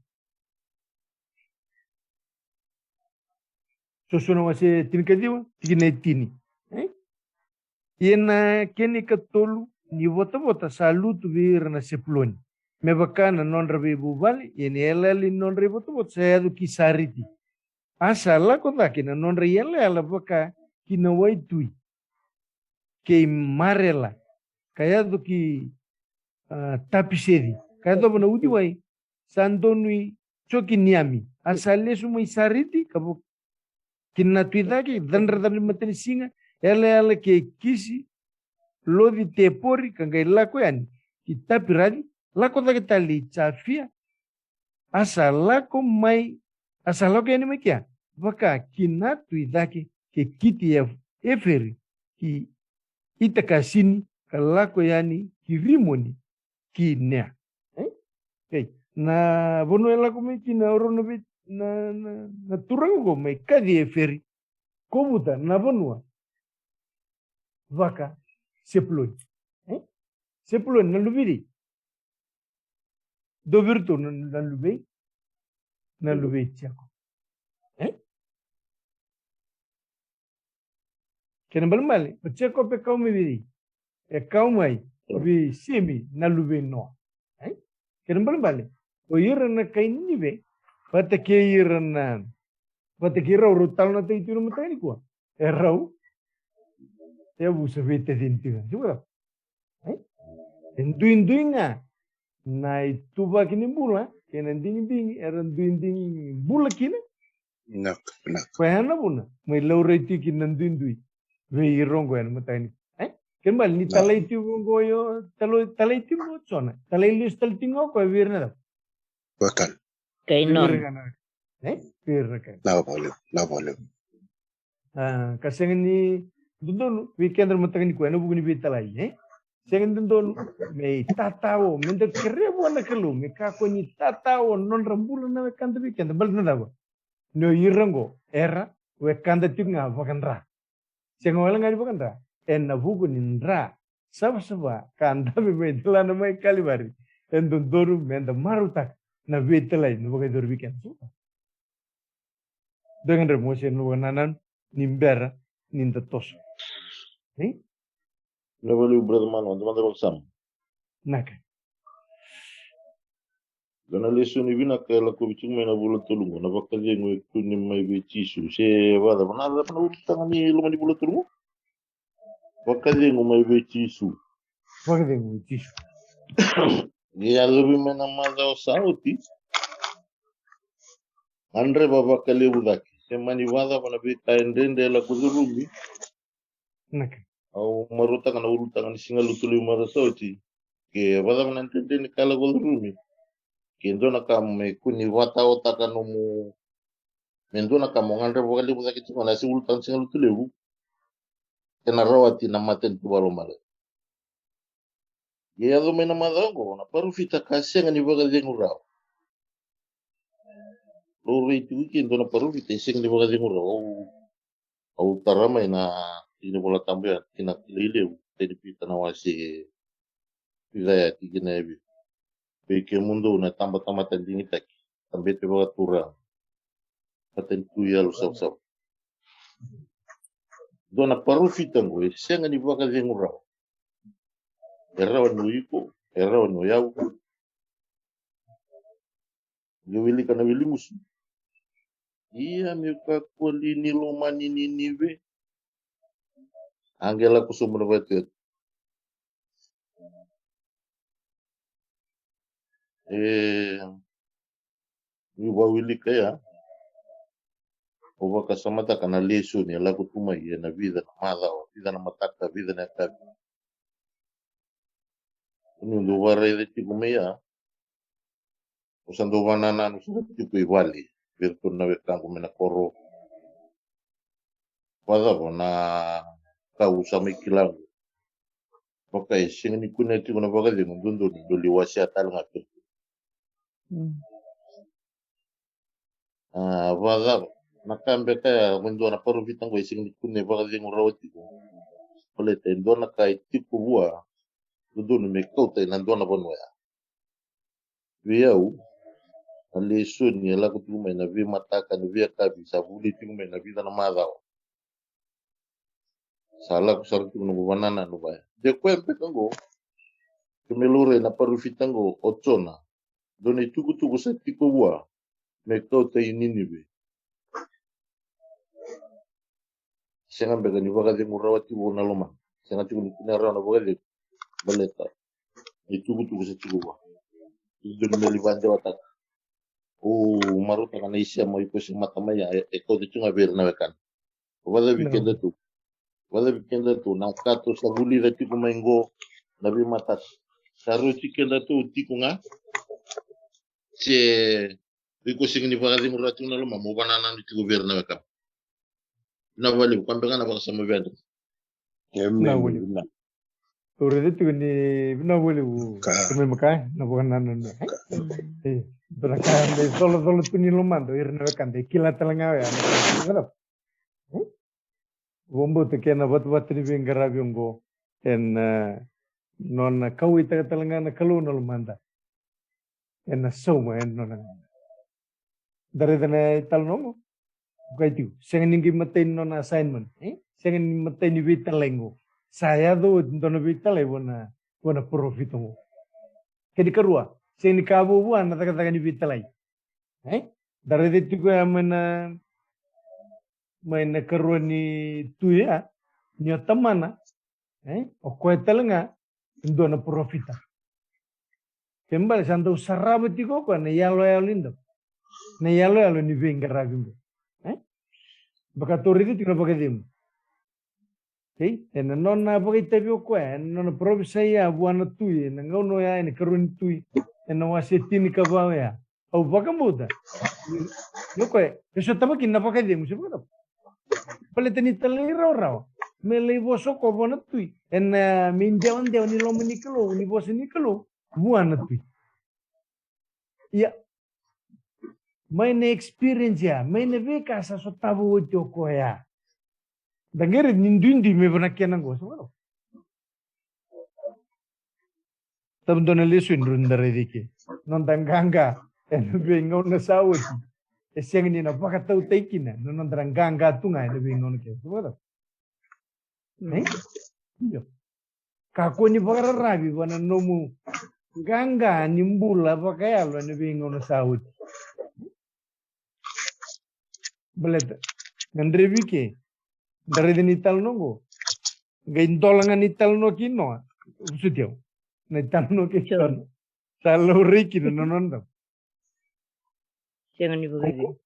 Josua na wase tinikaciwa, tikina e tini. E? Ia na kena ikatolu ni votavota sa lutu vei ira na Sepuloni, me vaka na nodra veivuvale, ia na iyalayala ni nodra ivotavota sa yaco ki Sariti. A sa lako cake na nodra iyalayala vaka ki na waitui kei Marela, ka yaco ki, a, Tapiseci, ka yacova na uciwai sa donui Jokiniami. A sa lesu mai Sariti ka vo-, ki na tu i cake, cadra, cadra ni matanisiga, yalayala kei Kisi, Loci Tepori, ka qai lako yani ki Tapiraci, lako cake tale i Jafia. A sa lako mai, a sa lako yani mai kea, vaka ki na tu i cake kei Kiti Ef-, Eferi, ki Itakasini, ka lako yani ki Rimoni, ki Nea. E? Kei na vanua e lako mai kina o rau na vei-, na, na, na turaga qo mai Kaci Eferi, kovuta na vanua vaka Sepuloni. E? Sepuloni na luve i cei? Dou vei iratou na, na luve i, na luve i Jekope. E? Kena ibalebale o Jekope e kau mai vei cei? E kau mai vei Semi na luve i Noa. E? Kena ibalebale o ira na kai Ninive, vata kei ira na, vata kei rau, rau talanoataki tiko na mataka nikua, e rau e vusa veitacini tiko. Tiko rau. E? E duidui ga na ituvaki ni bula kei na digidigi era duidigi bula kina. Vinaka, vinaka. Koya na vuna mai laurai tiko kina na duidui vei ira oqo ena mataka ni. E? Kena ibalebale ni talai tiko oqo o, talai, talai tiko o Jona, talai lesu tale tiko o koya vei ira na cava? Vakal. Kai Ninive. Vei ira na, e? Vei ira na kai. Vinaka vakalevu, vinaka vakalevu. A, ka sega ni dodonu vei keda na mataka nikua ena vuku ni veitalai, e? Sega ni dodonu me itatao, meda kerea vua na Kalou me kakua ni tatao na nodra bula na wekada vei keda. Baleta na cava? Ni o ira oqo era wekada tiko ga vakadra. Sega wale ga ni vakadra, ena vuku ni dra savasava ka dave mai delana mai Kalivari, e dodonu meda marautaka na veitalai na vakayacori vei keda. Dua ga na drau mo se na vakanananu ni bera ni da toso. E? Na valiu brother Manu, da mada vakasama. Naka. Dua na lesoni vinaka e lakovi tiko mai na vula tolu qo, na vakacegu e kune mai vei Jisu. Se vacava na, cava na ulutaga ni loma ni vula tolu qo? Vakacegu mai vei Jisu. Vakacegu mai Jisu. Qai yacovi mai na macawa sa oti. Gadreva vakalevu cake. Se mani vacava na veika e dredre e lako curumi. Naka. Au marautaka na ulutaga ni Siga Lotulevu macawa sa oti. Ke vacava na dredre ni ka e lako curumi. Ke dua na ka me kua ni vataotaka nomu, me dua na ka mo gadreva vakalevu cake tiko na se ulutaga ni Siga Lotulevu. Ena rawati na matanitu vakalomalagi. Ia yaco mai na macawa oqo na parofita ka sega ni vakacegu rawa. Laurai tiko ke dua na parofita e sega ni vakacegu rawa. Au, au tara mai na tiki ni Vola Tabu ya, tikina kilai levu, teni Pita na wase vica ya, tikina e vica. Vei kemudou na tabatamata digitaki, tabete vakaturaga, matanitu yalo savasava. Dua na parofita oqo e sega ni vakacegu rawa. E rawa ni o iko, e rawa ni o yau. Qai wilika na wili gusu. Ia meu kakua li ni lomani Ninive? A qai lako sobu na vatu. E, niu vakawilika ya, au vakasamataka na lesoni e lako tu mai ena vica na macawa, vica na mataka, vica na yakavi. Niu dau vakaraica tiko mai ya, au sa dau vakanananu sara tiko i vale vei iratou na wekaqu mai na koro. Vakacava na ka au sa mai kila qo? Vaka e sega ni kunea tiko na vakacegu, dodonu ni dou lai wasea tale ga kina. Mm. A, vakacava na ka beka ya, me dua na parofita qo e sega ni kunea vakacegu rawa tiko? Baleta e dua na ka e tiko vua, dodonu me kauta ina dua na vanua ya. Vei au, na lesoni e lako tiko mai na veimataka, na veiyakavi, sa vuli tiko mai na vica na macawa. Sa lako sara tiko noqu vakanananu vaya. De koya beka qo, ke me laurai na parofita qo o Jona, dua na itukutuku sa tiko vua me kauta i Ninive. Sega beka ni vakacegu rawa tiko na lomana. Sega tiko ni kunea rawa na vakacegu. Baleta na itukutuku sa tiko vua. Dodonu me lai vakadewataka. Au marautaka na isema iko se mata mai ya, e, e kauta tiko ga vei ira na wekana. Vakacavi kedatou. Vakacavi kedatou na ka tou sa vulica tiko mai qo na veimataka. Sa rauti kedatou tiko ga. Se iko sega ni vakacegu rawa tiko na lomana, mo vakanananu tiko vei ira na wekana. Vinaka vakalevu, ka beka na vakasama vei Adrian. Vinaka vakalevu. Au raica tiko ni vinaka vakalevu. Ka. Ka mai maka na vakanananu. E, dua na ka me colocolo tu ni lomada o ira na wekada, e kila tale ga oya. Vakabauta kei na vatavata ni veiqaravi oqo ena, e, nona kauwaitaka tale ga na Kalou na lomada. Ena sauma ena nona gauna. Da raica na italanoa qo. Vaka e tiko, sega ni qai matai ni nona assignment, e? Sega ni matai ni veitalai qo. Sa yaco oti dua na veitalai vua na, vua na parofita qo. Kena ikarua, sega ni ka vuavua na cakacaka ni veitalai. E? Da raica tiko ya mai na, mai na ikarua ni tui ya, ni o tamana, e? O koya tale ga e dua na parofita. Kena ibalebale sa dau sarava tiko o koya na iyaloyalo ni dau, na iyaloyalo ni veiqaravi qo. E? Vaka tou raica tiko na vakacegu. Okei? Ena nona vakaitavi o koya, ena nona parofisai ya vua na tui, ena gauna oya, ena ikarua ni tui, ena wase tinikava oya. Au vakabauta ni o koya e sotava kina na vakacegu, se vakacava? Baleta ni talairawarawa me lai vosa o koya vua na tui ena, e, me idewadewa ni loma ni Kalou, ni vosa ni Kalou vua na tui. Ia, mai na experience ya, mai na veika sa sotava oti o koya, da qai raica ni duidui mai vua na kena qo, se vakacava? Sa dua na lesoni drau ni da raica eke. Noda qaqa ena veigauna sa oti e sega ni na vakatautai kina na noda qaqa tu ga ena veigauna kece. Vakacava? E? Io. Kakua ni vakararavi vua na nomu qaqa ni bula vakayalo ena veigauna sa oti. Baleta, na gadrevi ke, da raica ni talanoa qo. Qai dola ga ni talanoa kei Noa. Vosoti au. Na italanoa kei Jona. Sa laurai kina na nona dau. Sega ni vakacegu.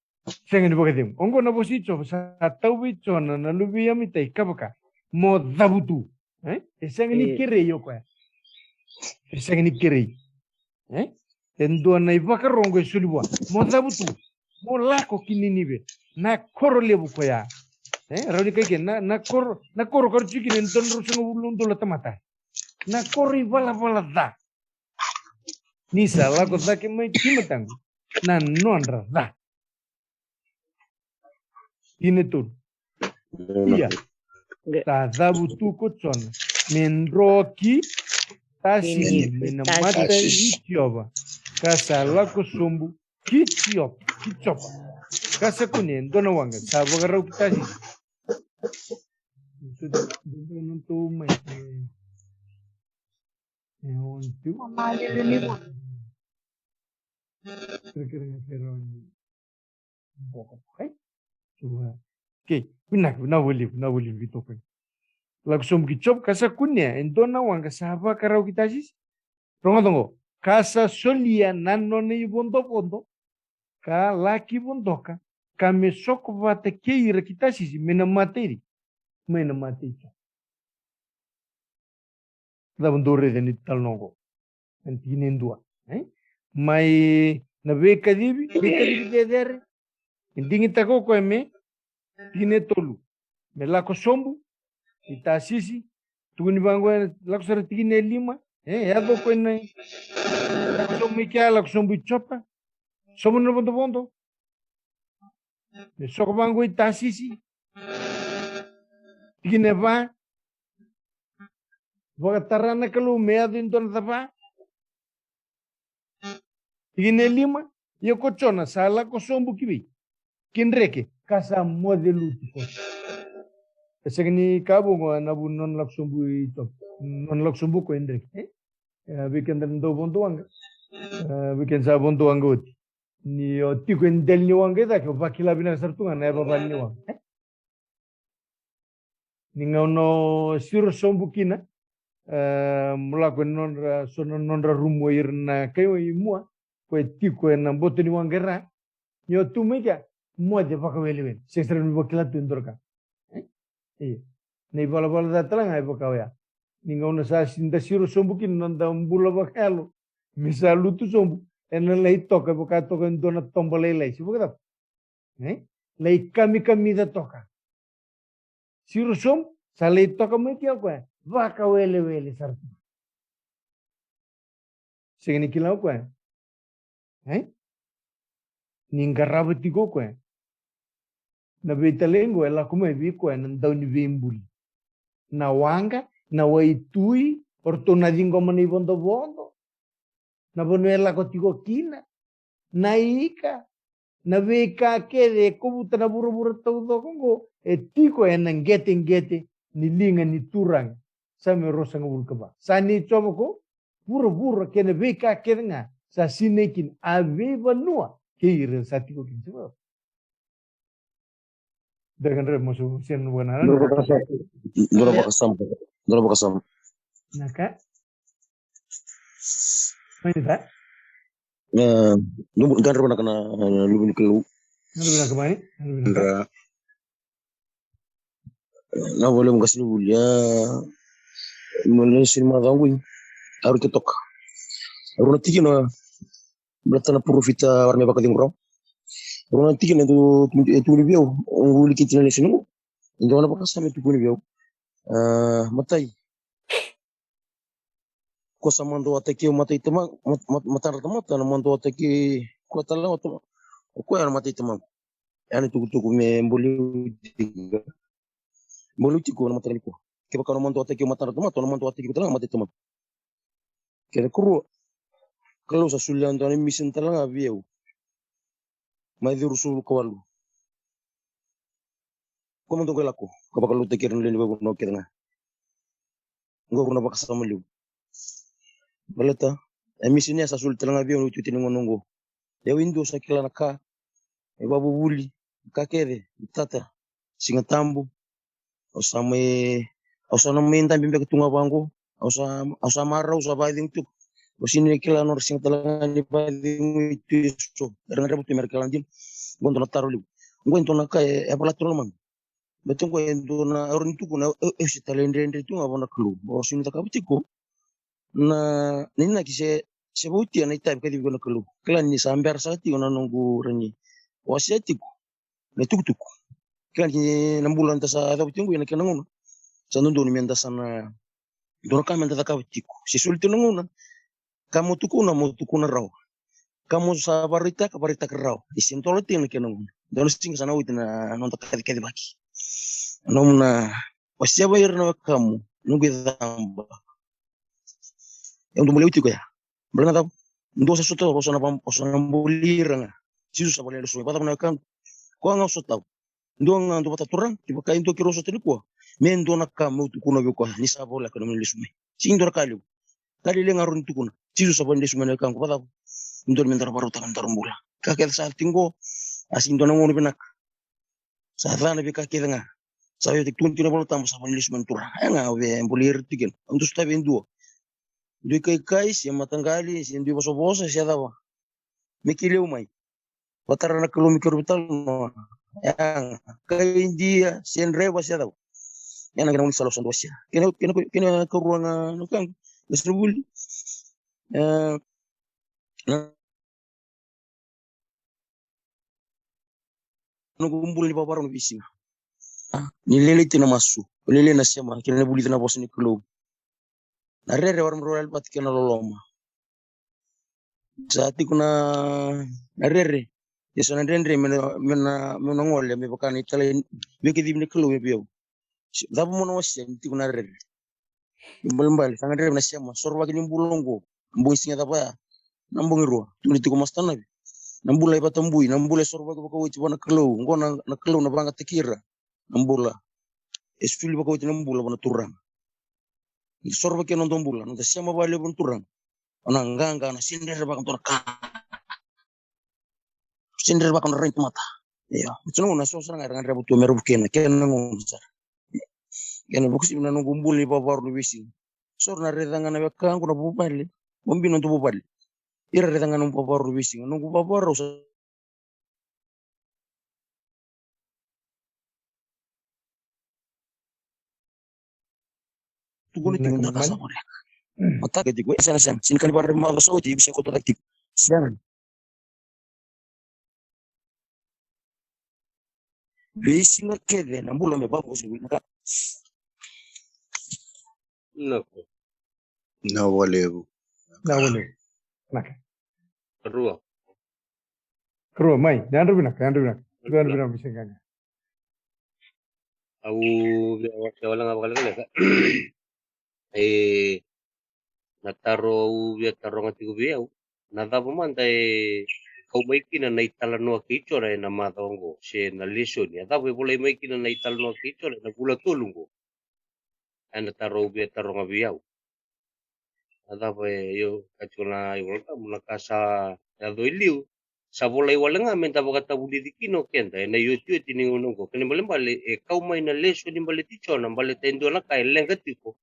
Sega ni vakacegu. Oqo na vosa i Jiova, sa tau vei Jona na luve i Amitai ka vaka, mo cavutu. E? E sega ni kerei o koya. E sega ni kerei. E? E dua na ivakaro qo e soli vua. Mo cavutu. Mo lako ki Ninive. Na koro levu koya. E? Rawa ni kaya ke, na, na koro, na koro ka ra tiko kina e dua na ruasagavulu na udolu na tamata. Na koro ivalavala ca. Ni sa lako cake mai ki mataqu na nodra ca. Tikina e tolu. Ia, sa cavutu ko Jona me dro ki Tasisi, me na mata i Jiova, ka sa lako sobu ki Jiopa, ki Jopa, ka sa kunea e dua na waqa sa vakarau ki Tasisi. E, on tu. Mama, lele ni vo. Kere, kere, kere, kere, on. Boka, boka, e? Tua. Okei, vinaka, vinaka vakalevu, vinaka vakalevu vei toka. Lako sobu ki Jopa, ka sa kunea e dua na waqa sa vakarau ki Tasisi. Rogoca oqo, ka sa solia na nona ivodovodo, ka laki vodoka, ka me soko vata kei ira ki Tasisi, me na mata i, me na mata i Jopa. Cava dou raica ni talanoa oqo? Ena tikina e dua, e? Mai na veikacivi, veikacivi cecere. E digitaka o koya me, tikina e tolu, me lako sobu i Tasisi. Tukuni vaqo, e lako sara tikina e lima, e, e yaco o koya na, lako sobu mai kea, lako sobu i Jopa. Sobu na vodovodo. Me soko vaqo i Tasisi. Tikina e va, vakatara na Kalou me yaco e dua na cava. Tikina e lima, ia ko Jona sa lako sobu ki vei, ki dreke, ka sa moce lutu ko. E sega ni ka vou qo na vu ni nona lako sobu i Jopa, nona lako sobu ko i dreke, e? E, vei keda na dau vodo waqa. E, vei keda sa vodo waqa oti. Ni o tiko e dela ni waqa i cake, o vakila vinaka sara tu ga na yavavale ni waqa, e? Ni gauna o siro sobu kina, e, mo lako e nodra, so na nodra rumu o ira na kai i mua, ko e tiko ena boto ni waqa e ra. Ni o tu mai kea, moce vakawelewele. Sega sara ni vakila tu e dua na ka. E? Io. Na ivalavala ca tale ga e vaka oya. Ni gauna sa si-, da siro sobu kina na noda bula vakayalo, me sa lutu sobu, ena lai toka, e vaka toka e dua na toba lailai, se vakacava? E? Lai kamikamica toka. Siro sobu, sa lai toka mai kea o koya vakawelewele sara tu. Sega ni kila o koya, e? Ni qarava tiko o koya Na veitalai qo e lako mai vei koya na dauniveibuli. Na waqa, na waitui, o ratou na ciqoma na ivodovodo, na vanua e lako tiko kina, na ika, na veika kece e kovuta na vuravura taucoko qo, e tiko ena qeteqete ni liga ni Turaga. Same ruasagavulu ka va. Sa nei Jiova ko vuravura kei na veika kece ga sa sinai kina, a veivanua kei ira sa tiko kina. Dua ka dre masu sena vua na Dua na vakasama. Dua na vakasama. Dua na vakasama. Naka. Mai ni ta. Eh, Dua na gadra vanaka na, eh, luve ni Kalou. Gadra vinaka mai. Gadra vinaka. Dra. Na vale mo gasini vuli ya. Mo le sini ma dangu. Aru te toka. Aru na tikina. Baleta na profita vara me vakacegu rawa. Rua na tikina e tu, e tukuni vei au, au wiliki tina lesu noqu. E dua na vakasama e tukuni vei au. A, matai. Ko sa madua taki au matai tama, mat-, mat-, matadra tamata, na madua taki ko tala o tama. O koya na matai tamaqu. Ya na tukutuku me boliu tiko. Boliu tiko na mataka nikua. Kevaka na madua taki au matadra tamata, na madua taki ko tala matai tamaqu. Kena karua, Kalou sa solia dua na mission tale ga vei au. Mai ciuru sulu ka walu. Ko mada qai lako, ka vakaloutaki ira na lewe ni veivanua kece ga. Qo rua na vakasama levu. Baleta, e mission ya sa soli tale ga vei au na itutu ni gauna oqo. Au e dua sa kila na ka, e vavuvuli, ka kece, tata, Siga Tabu, Au sa mai, au sa na mai dabe beka tu ga vaqo. Au sa, au sa marau, au sa vakacegu tiko. Au sega ni kila nodra sega tale ga ni vakacegu tu eso. Era gadreva tu mera kila dina. Qo dua na taro levu. Qo e dua na ka e, e vala tu na lomaqu. Baleta qo e dua na, au rawa ni tukuna, au, au se talaidredre tu ga vua na Kalou. Au sega ni cakava tiko na, na inaki se, se vautia na itavi kacivi iko na Kalou. Kila ni sa bera sara tiko na noqu rawa ni wasea tiko na itukutuku. Kila ni na bula da sa yacova tiko ena kena gauna. Sa dodonu meda sa na dua na ka meda cakava tiko. Se soli tiko na gauna. Ka mo tukuna, mo tukuna rawa. Ka mo sa vakaraitaka, vakaraitaka rawa. E se dola tiko na kena gauna. Dua na siga sa na oti na noda kacikacivaki. Nomu na wasea vei ira na wekamu, noqu icaba. E dua mo levu tiko ya. Baleta na cava? Dua sa sotava, o sa na va-, o sa na buli ira ga. Jisu sa vakalelesu mai, vakacava na wekaqu? Koya ga o sotava. Dua ga dua vata Turaga, kevaka e dua keirau sota nikua. Me dua na ka meu tukuna vei koya, ni sa voleka na nomuni lesu mai. Sega ni dua na ka levu. Ka lailai ga rawa ni tukuna. Jisu sa vakalelesu mai na wekaqu, vakacava? Dua me daru vakarautaka na daru bula. Ka kece sa tiko, a sega ni dua na gauna vinaka. Sa ca na veika kece ga. Sa via tukuni tiko na Vola Tabu sa vakalelesu mai na Turaga. E ga au via buli ira tiko kina. Au dau sotavi e dua. Dui kaikai, se mataqali, se dui vosavosa, se cava. Me kilai au mai. Vakatara na Kalou me keirau veitalanoa. E ga. Kai Idia, se draiva, se cava. E na kena gaunisala au sa dau wasea. Kena, kena, kena karua ga na wekaqu. Na sivuli. E, na noqu bula ni vavarau na veisiga. A, ni lailai tiko na masu, lailai na sema, kei na vulica na vosa ni Kalou. Na rere, warai me rau yali vata kei na loloma. Sa tiko na, na rere, e so na dredre me na, me na, me na gole, me vaka na italai, veikacivi ni Kalou me vei au. Cava mo na wasea ni tiko na rere? Ibalebale, sa gadreva na sema, sorovaki ni bula oqo. Na bogi siga cava ya? Na bogi rua. Tukuni tiko Master Navi. Na bula e vakatabui, na bula e sorovaki vakaoti vua na Kalou. Oqo na, na Kalou na vakayagataki ira. Na bula. E soli vakaoti na bula vua na Turaga. Ni sorovaki na noda bula, noda sema vakalevu na Turaga. O na qaqa, na sega ni rerevaka dua na ka. Sega ni rerevaka na rai ni tamata. Io. Oti na gauna so sara ga era gadreva tu mera vukei na kena gauna sara. Kena vakasivia na noqu bula ni vavarau na veisiga. So ra na raica ga na wekaqu na vuvale. Mo bina noda vuvale. Ira raica ga na vavarau na veisiga. Noqu vavarau sa tukuna tiko na ka sa voleka. Mataka tiko, e sega, sega. Sega ni ka ni vakarau macawa sa oti, e visa koto tiko. Sega. Veisiga kece na bula me vavosa vinaka. Nako. Na walevu. Na walevu. Naka. Rua. Rua, mai. Yadra vinaka, yadra vinaka. Yadra vinaka, visiganya. Au via wasea wale ga vakalekaleka. E, na taro au via taroga tiko vei au, na cava mada e kau mai kina na italanoa kei Jona ena macawa oqo, se na lesoni, a cava e volai mai kina na italanoa kei Jona ena vula tolu oqo? Ena taro au via taroga vei au. A cava e, io, ka tiko na iVolatabu, na ka sa yaco e liu, sa volai wale ga meda vakatavulici kina o keda ena iotioti ni gauna oqo. Kena ibalebale e kau mai na lesoni baleti Jona, baleta e dua na ka e leqa tiko.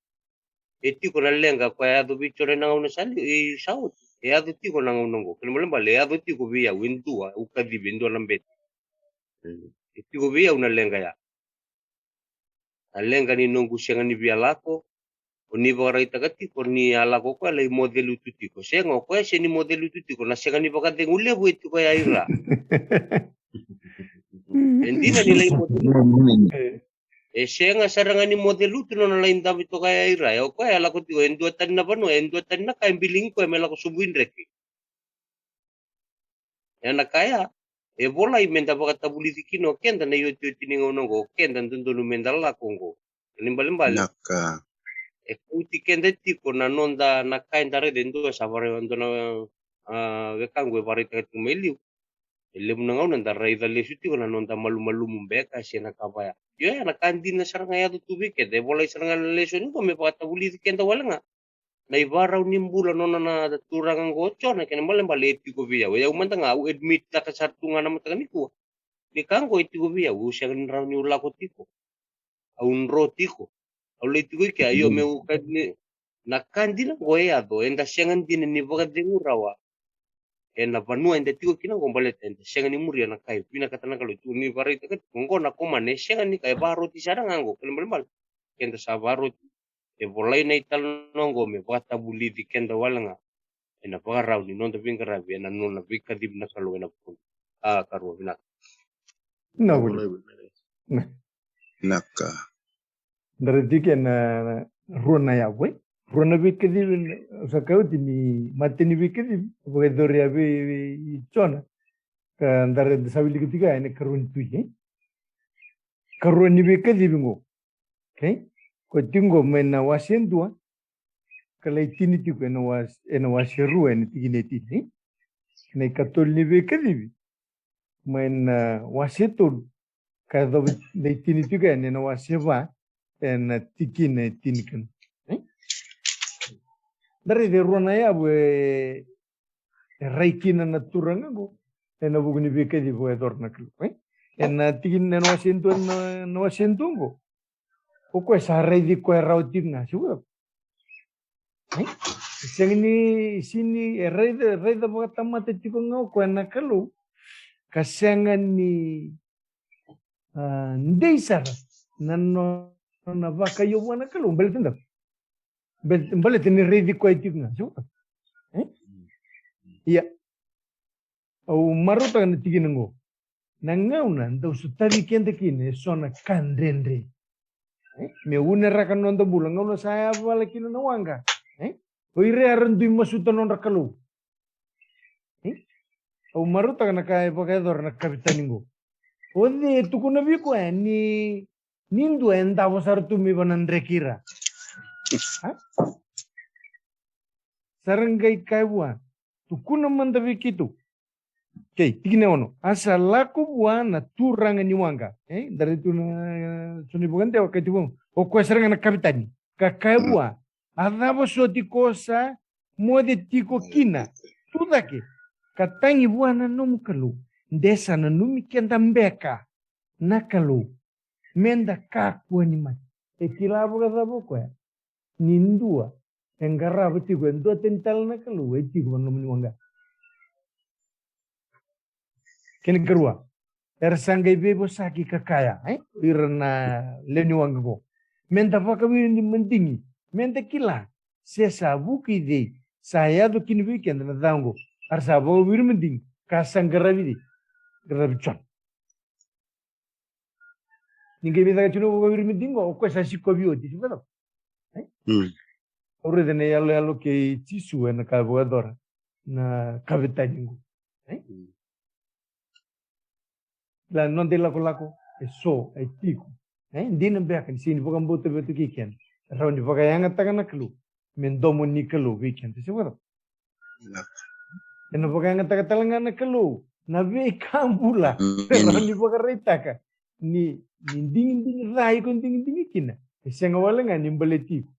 E tiko na leqa koya e yaco vei Jona ena gauna sa liu, e sa oti. E yaco tiko na gauna oqo. Kena ibalebale e yaco tiko vei au e dua, au kacivi e dua na bete. E tiko vei au na leqa ya. Na leqa ni noqu sega ni via lako, o ni vakaraitaka tiko ni a lako o koya lai moce lutu tiko. Sega, o koya se ni moce lutu tiko, na sega ni vakacegu levu e tiko ya i ra. E dina ni lai moce lutu. E sega sara ga ni moce lutu nona lai davi toka ya i ra. E o koya e lako tiko e dua tani na vanua, e dua tani na ka e biligi koya me lako sobu i dreke. Ena ka ya e volai meda vakatavulici kina o keda na iotioti ni gauna oqo, o keda dodonu meda lako oqo. Kena ibalebale, na ka, e kauti keda tiko na noda, na ka eda raica e dua sa varai, dua na, a, wekaqu e vakaraitaka tiko mai liu. E levu na gauna da raica lesu tiko na noda malumalumu beka se na ka vaya. Io, ya na ka dina sara ga e yaco tu vei keda, e volai sara ga na lesoni oqo me vakatavulici keda wale ga na ivarau ni bula nona na turaga oqo o Jona. Kena ibalebale e tiko vei au, e au mada ga au admit taka sara tu ga na mataka nikua ni ka oqo e tiko vei au. Au sega ni rawa niu lako tiko, au dro tiko, au lai tiko i kea. Io, meu ka ni, na ka dina oqo e yaco, eda sega dina ni vakacegu rawa ena vanua eda tiko kina oqo, baleta eda sega ni muria na ka e vinakata na Kalou. Tu ni vakaraitaka tiko oqo na komana, e sega ni ka e varoti sara ga oqo. Kena ibalebale keda sa varoti. E volai na italanoa oqo me vakatavulici keda wale ga ena vakarau ni noda veiqaravi ena nona veikacivi na Kalou ena vuku. A, karua, vinaka. Na vuli. Na ka. Da raica tiko na, na rua na yavu, e? Rua na veikacivi, sa kaya oti ni mata ni veikacivi, vakayacori ya vei, vei Jona. Ka da raica sa wilika tiko ya ena karua ni Tui, e? Karua ni veikacivi oqo. Okay? Ko tiko oqo mai na wase dua, ka lai tini tiko ena wase, ena wase rua ena tikina e tini, e? Na ikatolu ni veikacivi mai na wase tolu, ka yacova lai tini tiko yani ena wase va ena tikina e tini ka dua, e? Da raica e rua na yavu e, e rai kina na turaga oqo ena vuku ni veikacivi vakayacora na Kalou, e? Ena tikina, ena wase dua, na, na wase dua oqo, o koya sa raici koya rawa tiko ga, se vua. E? E sega ni, sega ni, e raica, raica vakatamata tiko ga o koya na Kalou, ka sega ni, a, dei sara na nona vakaio vua na Kalou, baleta na, bal-, baleta ni raici koya tiko ga, se vua. E? Ia. Au marautaka na tikina oqo. Na gauna dau sotavi keda kina eso na ka dredre, e? Me uneraka na noda bula, gauna sa yavala kina na waqa, e? O ira era dui masuta nodra Kalou, e? Au marautaka na ka e vakayacora na kavetani oqo. O cei e tukuna vei koya ni, ni dua e davo sara tu mai vana dreki ira? A? Sa ra qai kaya vua, tukuna mada vei keitou. Okay, tikina e ono. A sa lako vua na turaga ni waqa. E, da raica tu na, so ni vakadewa, kaya tu vua, o koya sara ga na kavetani. Ka kaya vua, a cava soti ko sa moce tiko kina? Tu cake, ka tagi vua na nomu Kalou, de sa nanumi keda beka na Kalou, meda kakua ni mate. E kila vakacava o koya ni dua e qarava tiko e dua tani tale na Kalou e tiko vua na nomuni waqa? Kena karua, era sa qai veivosaki ka kaya, e? O ira na lewe ni waqa oqo, meda vakawiri ni madigi, meda kila se sa vuku i cei sa yaco kina vei keda na ca oqo. A ra sa vakawiri madigi ka sa qaravi cei? Qaravi Jona. Ni qai mai caka tiko na vakawiri madigi oqo, o koya sa sikovi oti, se vacava? E? Mm. Au raica na iyaloyalo kei Jisu ena ka vakayacora na kavetani oqo. E? Mm. La noda ilakolako eso e tiko E dina beka ni sega ni vakabauta vei tu kei keda. Rawa ni vakayagataka na Kalou me domo ni Kalou vei keda, se vakacava? Ena vakayagataka tale ga na Kalou na veika bula. Rawa ni vakaraitaka ni, ni digidigi ca iko digidigi kina, e sega wale ga ni baleti iko,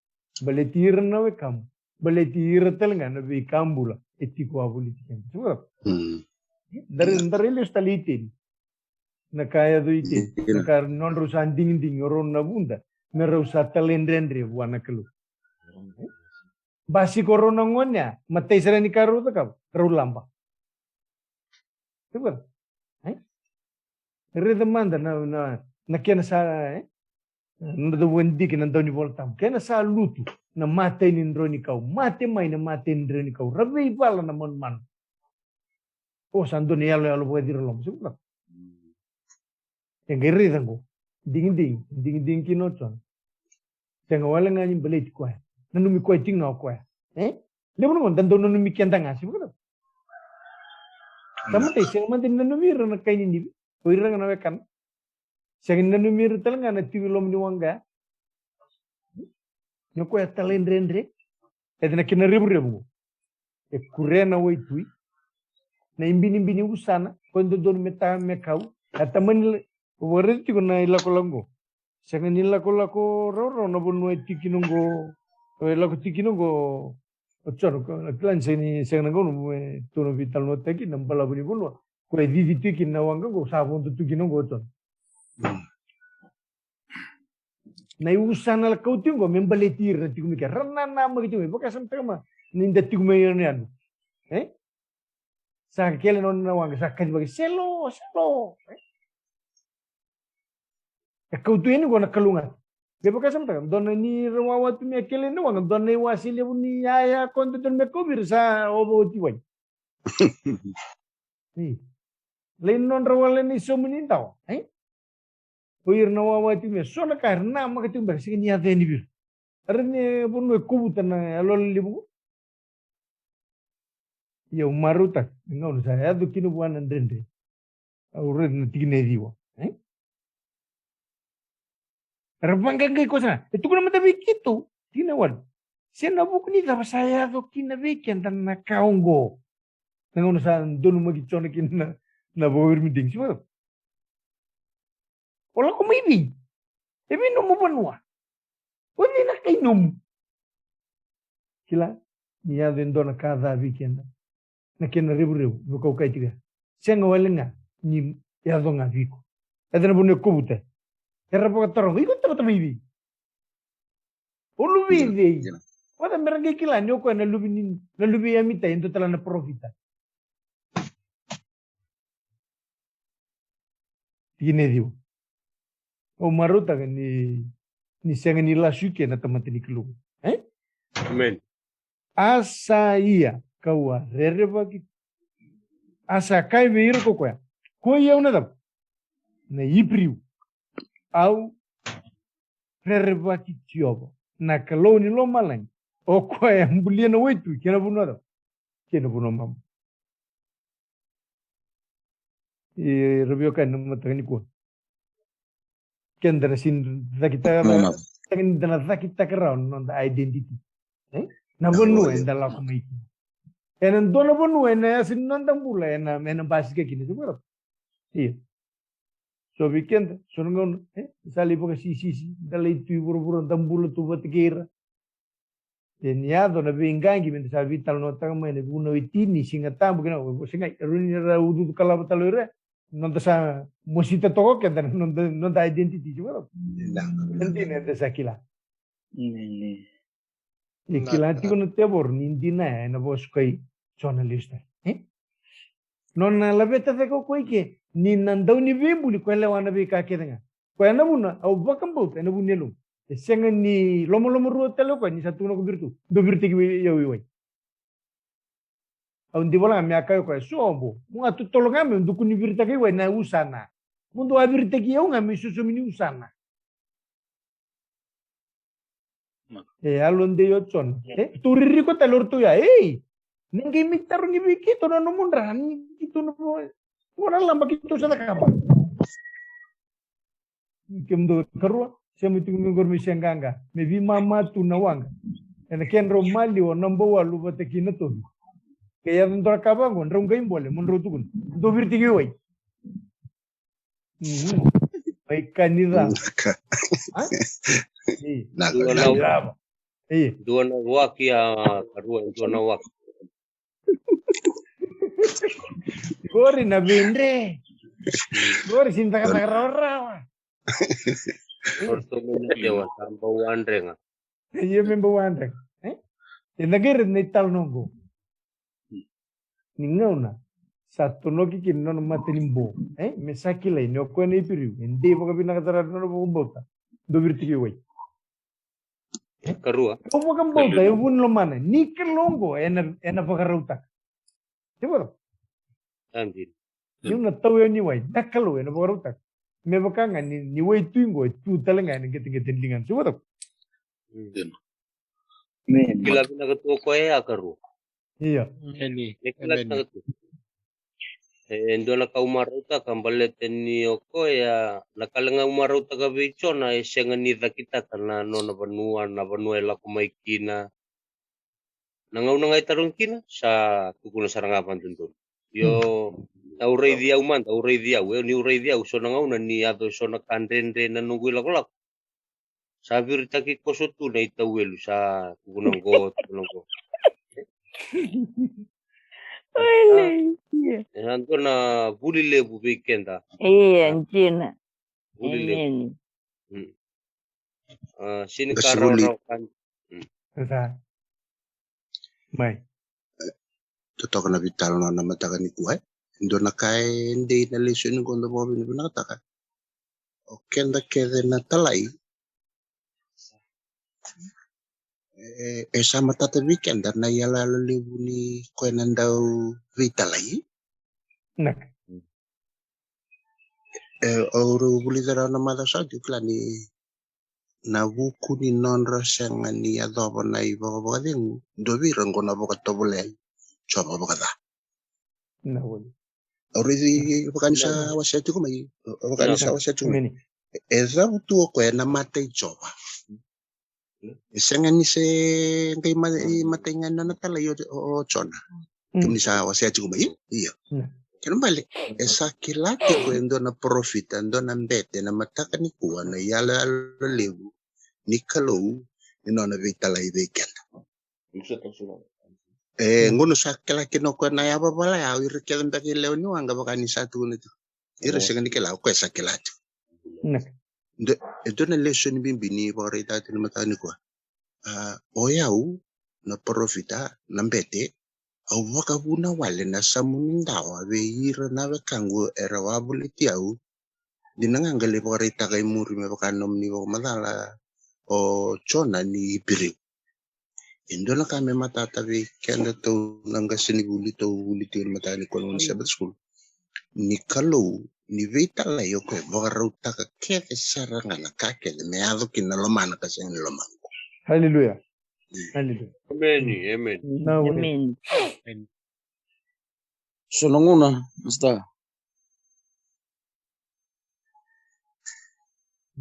baleti ira na wekamu, baleti ira tale ga na veika bula e tiko wavoliti keda, se vakacava? Dare, dare lesu tale i Iteni. Na ka yaco i Iteni, na ka nodrau sa digidigi o rau na vuda, me rau sa talaidredre vua na Kalou. Basika o rau na gone, matai sara ni ka rau cakava, rau laba. Raica mada na, na, na kena sa, e? Na dau vakadidike na dau ni Vola Tabu. Kena sa lutu na matai ni drau ni kau, mate mai na matai ni drau ni kau, ra veivala na manumanu. O sa dua na iyaloyalo vakacira loma, se vakacava? E qai raica qo, digidigi, digidigi kina o Jona. Sega wale ga ni baleti koya. Nanumi koya tiko ga o koya. E? Levu na gauna da dau nanumi keda ga, se vakacava? Tamata e sega mada ni nanumi ira na kai Ninive, o ira ga na wekana. Sega ni nanumi ira tale ga na tiko i loma ni waqa ya. Ni o koya talaidredre. E na kena revurevu qo. E kurea na waitui. Na ibinibini usana, koya dodonu me ta me kau. A tamani, o vakaraica tiko na ilakolako qo. Sega ni lakolako rawarawa na vanua e tiko kina qo. E lako tiko kina qo. O Jona, o kila ni sega ni, sega na gauna me tu na veitalanoataki na balavu ni vanua. Koya e cici tiko kina na waqa qo, sa vodo tu kina qo o Jona. Na iusana la kau tiko qo me baleti ira na tiko mai ke. Ra nanamaki tiko mai. Vakasamataka ma ni da tiko mai yanuyanu. E? Sa kele na nona waqa, sa kacivaki, "Selo, selo." E? E kau tu yani qo na kalougata. Me vakasamataka, dua na ni ra wawa tu me kele na waqa, dua na iwase levu ni yaya ko dodonu me kau vei ira sa ova oti wai. Ei. Lai nodra wale ni somu ni dawa, e? O ira na wawa tiko mai, so na ka era namaka tiko beka, sega ni yaco yani vei ira. Era ni vanua e kovuta na yaloyalo levu qo. Ia au marautaka na gauna sa yaco kina vua na dredre. Au raica na tikina e ciwa, e? Era vaqaqai koya sara. E tukuna mada vei keitou, tikina e walu. Se na vuku ni cava sa yaco kina vei keda na ka oqo? Na gauna sa donumaki Jona kina na, na vakaviri midigi. Se vakacava? O lako mai vei? E vei nomu vanua? O cei na kai nomu? Kila, ni yaco e dua na ka ca vei keda, na kena revurevu, me kau kaya tiko ya, sega wale ga ni yaco ga vei iko. E ca na vanua e kovuta. Era vakataroga, iko tamata mai vei? O luve i cei? Vata me ra qai kila ni o koya na luve ni, na luve i Amitai, e dua tale na parofita. Tikina e ciwa. Au marautaka ni, ni sega ni lasu i ke na tamata ni Kalou. E? Amen. A sa ia kau a rerevaki, a sa kaya vei ira ko koya, koi au na cava? Na Iperiu. Au rerevaki Jiova, na Kalou ni lomalagi. O koya e bulia na waitui kei na vanua cava? Kei na vanua mama. E, ra veiwekani, na mataka nikua, keda na sega ni cakitaka, sega ni da na cakitaka rawa na noda identity. E? Na vanua eda lako mai kina. Ena dua na vanua ena yasa ni noda bula ena, ena basika kina. Io. So vei keda, so na gauna, e, sa lai vakasisisi, da lai tu i vuravura, da bula tu vata kei ira. E ni yaco na veiqaqi, me da sa veitalanoataka mai na vunau e tini, Siga Tabu, kei na, o, sega, e rawa ni ra ucuucu kalava tale o ira, noda sa mosita toka o keda na noda, noda identity, se vakacava? Dina, eda sa kila. E kila tiko na tevoro ni dina ya ena vakasukai Jona lesu tale. E? Nona laveta cake o koya i ke ni na dau ni veibuli, koya lewa na veika kece ga. Koya na vuna au vakabauta ena vu ni yaloqu. E sega ni lomalomarua tale o koya ni sa tukuna ko vei iratou, dou viritaki au i wai. Au diva ga me a kaya o koya, so bo, mo ga totolo ga me dou kua ni viritaka i wai na usana. Mo dou a viritaki au ga me isosomi ni usana. E yalodei o Jona. E, tou ririko tale o ratou ya. Ei, ni qai mai tarogi vei keitou na nomu dra, ni keitou na vo, vo na laba keitou sa cakava. Kemudou karua, sema tiko mai qori me se qaqa me veimama tu na waqa. Ena kedrau maliwa na bau walu vata kei na tovi. Ke yaco dua na ka vaqo, drau qai bole mo drau tukuna. Dou viri tiko i wai. Mai ka ni ca. Naka. A? Io. Naka, Dua na naka. Cava? Io. Dua na waki a karua, dua na waki. Qori na vidre. Qori sini cakacaka rawarawa. Qori tomo na tewa sa bau wadrega. Io, me bau wadrega. E? E na qai raica na italanoa qo. Ni gauna sa tonoki kina na nona mata ni bo, e? Me sa kilai ni o koya na Iperiu e dei vakavinaka sara na nona vakabauta. Dou viri tiko i wai. Karua. Au vakabauta e vu ni lomana ni Kalou oqo ena, ena vakarautaka. Tiko. Sa dina. Niu na tau yani wai, na Kalou ena vakarautaka. Me vaka ga ni, ni waitui qo e tu tale ga ena qeteqete ni ligana. Tiko. Mm. Dina. Amen. Kila vinaka tu o koya ya karua. Io. Emeni. E kila Emeni. Vinaka tu. E dua na ka au marautaka baleta ni o koya, na ka lega au marautaka vei Jona, e sega ni cakitaka na nona vanua, na vanua e lako mai kina. Na gauna ga e tarogi kina sa tukuna sara ga vakadodonu. Io, au raici au mada, au raici au, e, niu raici au so na gauna ni yaco e so na ka dredre na noqu ilakolako. Sa viritaki koso tu na itauwelu, sa tukuna qo, tukuna qo. Oi, ia. E sa dua na vuli levu vei keda. Ia, dina. Vuli levu. Emeni. Mm. A, sini ka rawarawa ka. Mm. Sa. Mai. Totoka na veitalanoa na mataka nikua, e. Dua na ka e dei na lesoni qo da vakavinavinakataka. O keda kece na talai. E, e sa matata vei keda na iyaloyalo levu ni koya na dau veitalai. Naka. E, au rau vulica rawa na macawa sa oti, au kila ni na vuku ni nodra sega ni yacova na ivakavakacegu, dua vei ira qo na vakatovolea i Jiova vakaca. Na vuli. Au raici vaka ni sa wasea tiko mai, vaka ni sa wasea tiko mai. Emeni. E, e cavutu o koya na mata i Jiova. E sega ni se qai ma-, i matai ga na nona talai o, o, o Jona. Mm. Kemuni sa wasea tiko mai, io. Mm. Kena bale, e sa kila tiko e dua na parofita, dua na bete, na mataka nikua, na iyaloyalo levu ni Kalou, ni nona veitalai vei keda. E, qo na sa kila kina o koya na yavavala ya, o ira kece beka i lewe ni waqa vaka ni sa tukuna tiko. Ira sega ni kila, o koya sa kila tiko. Naka. Dua, e dua na lesoni bibi ni vakaraitaka tiko na mataka nikua. A, o yau, na parofita, na bete, au vakavuna wale na samu ni dawa vei ira na wekaqu era wavoliti au. Dina ga qai lai vakaraitaka i muri me vaka nomuni vakamacala o Jona ni Iperiu. E dua na ka me matata vei keda tou na qasenivuli, tou vuli tiko na mataka nikua na Sabbath School. Ni Kalou, ni veitalai o koya e vakarautaka kece sara ga na ka kece me yaco kina na lomana ka sega ni lomaqu. Haleluya. Haleluya. Emeni, emeni. Na vuli. Emeni. So na gauna, masta.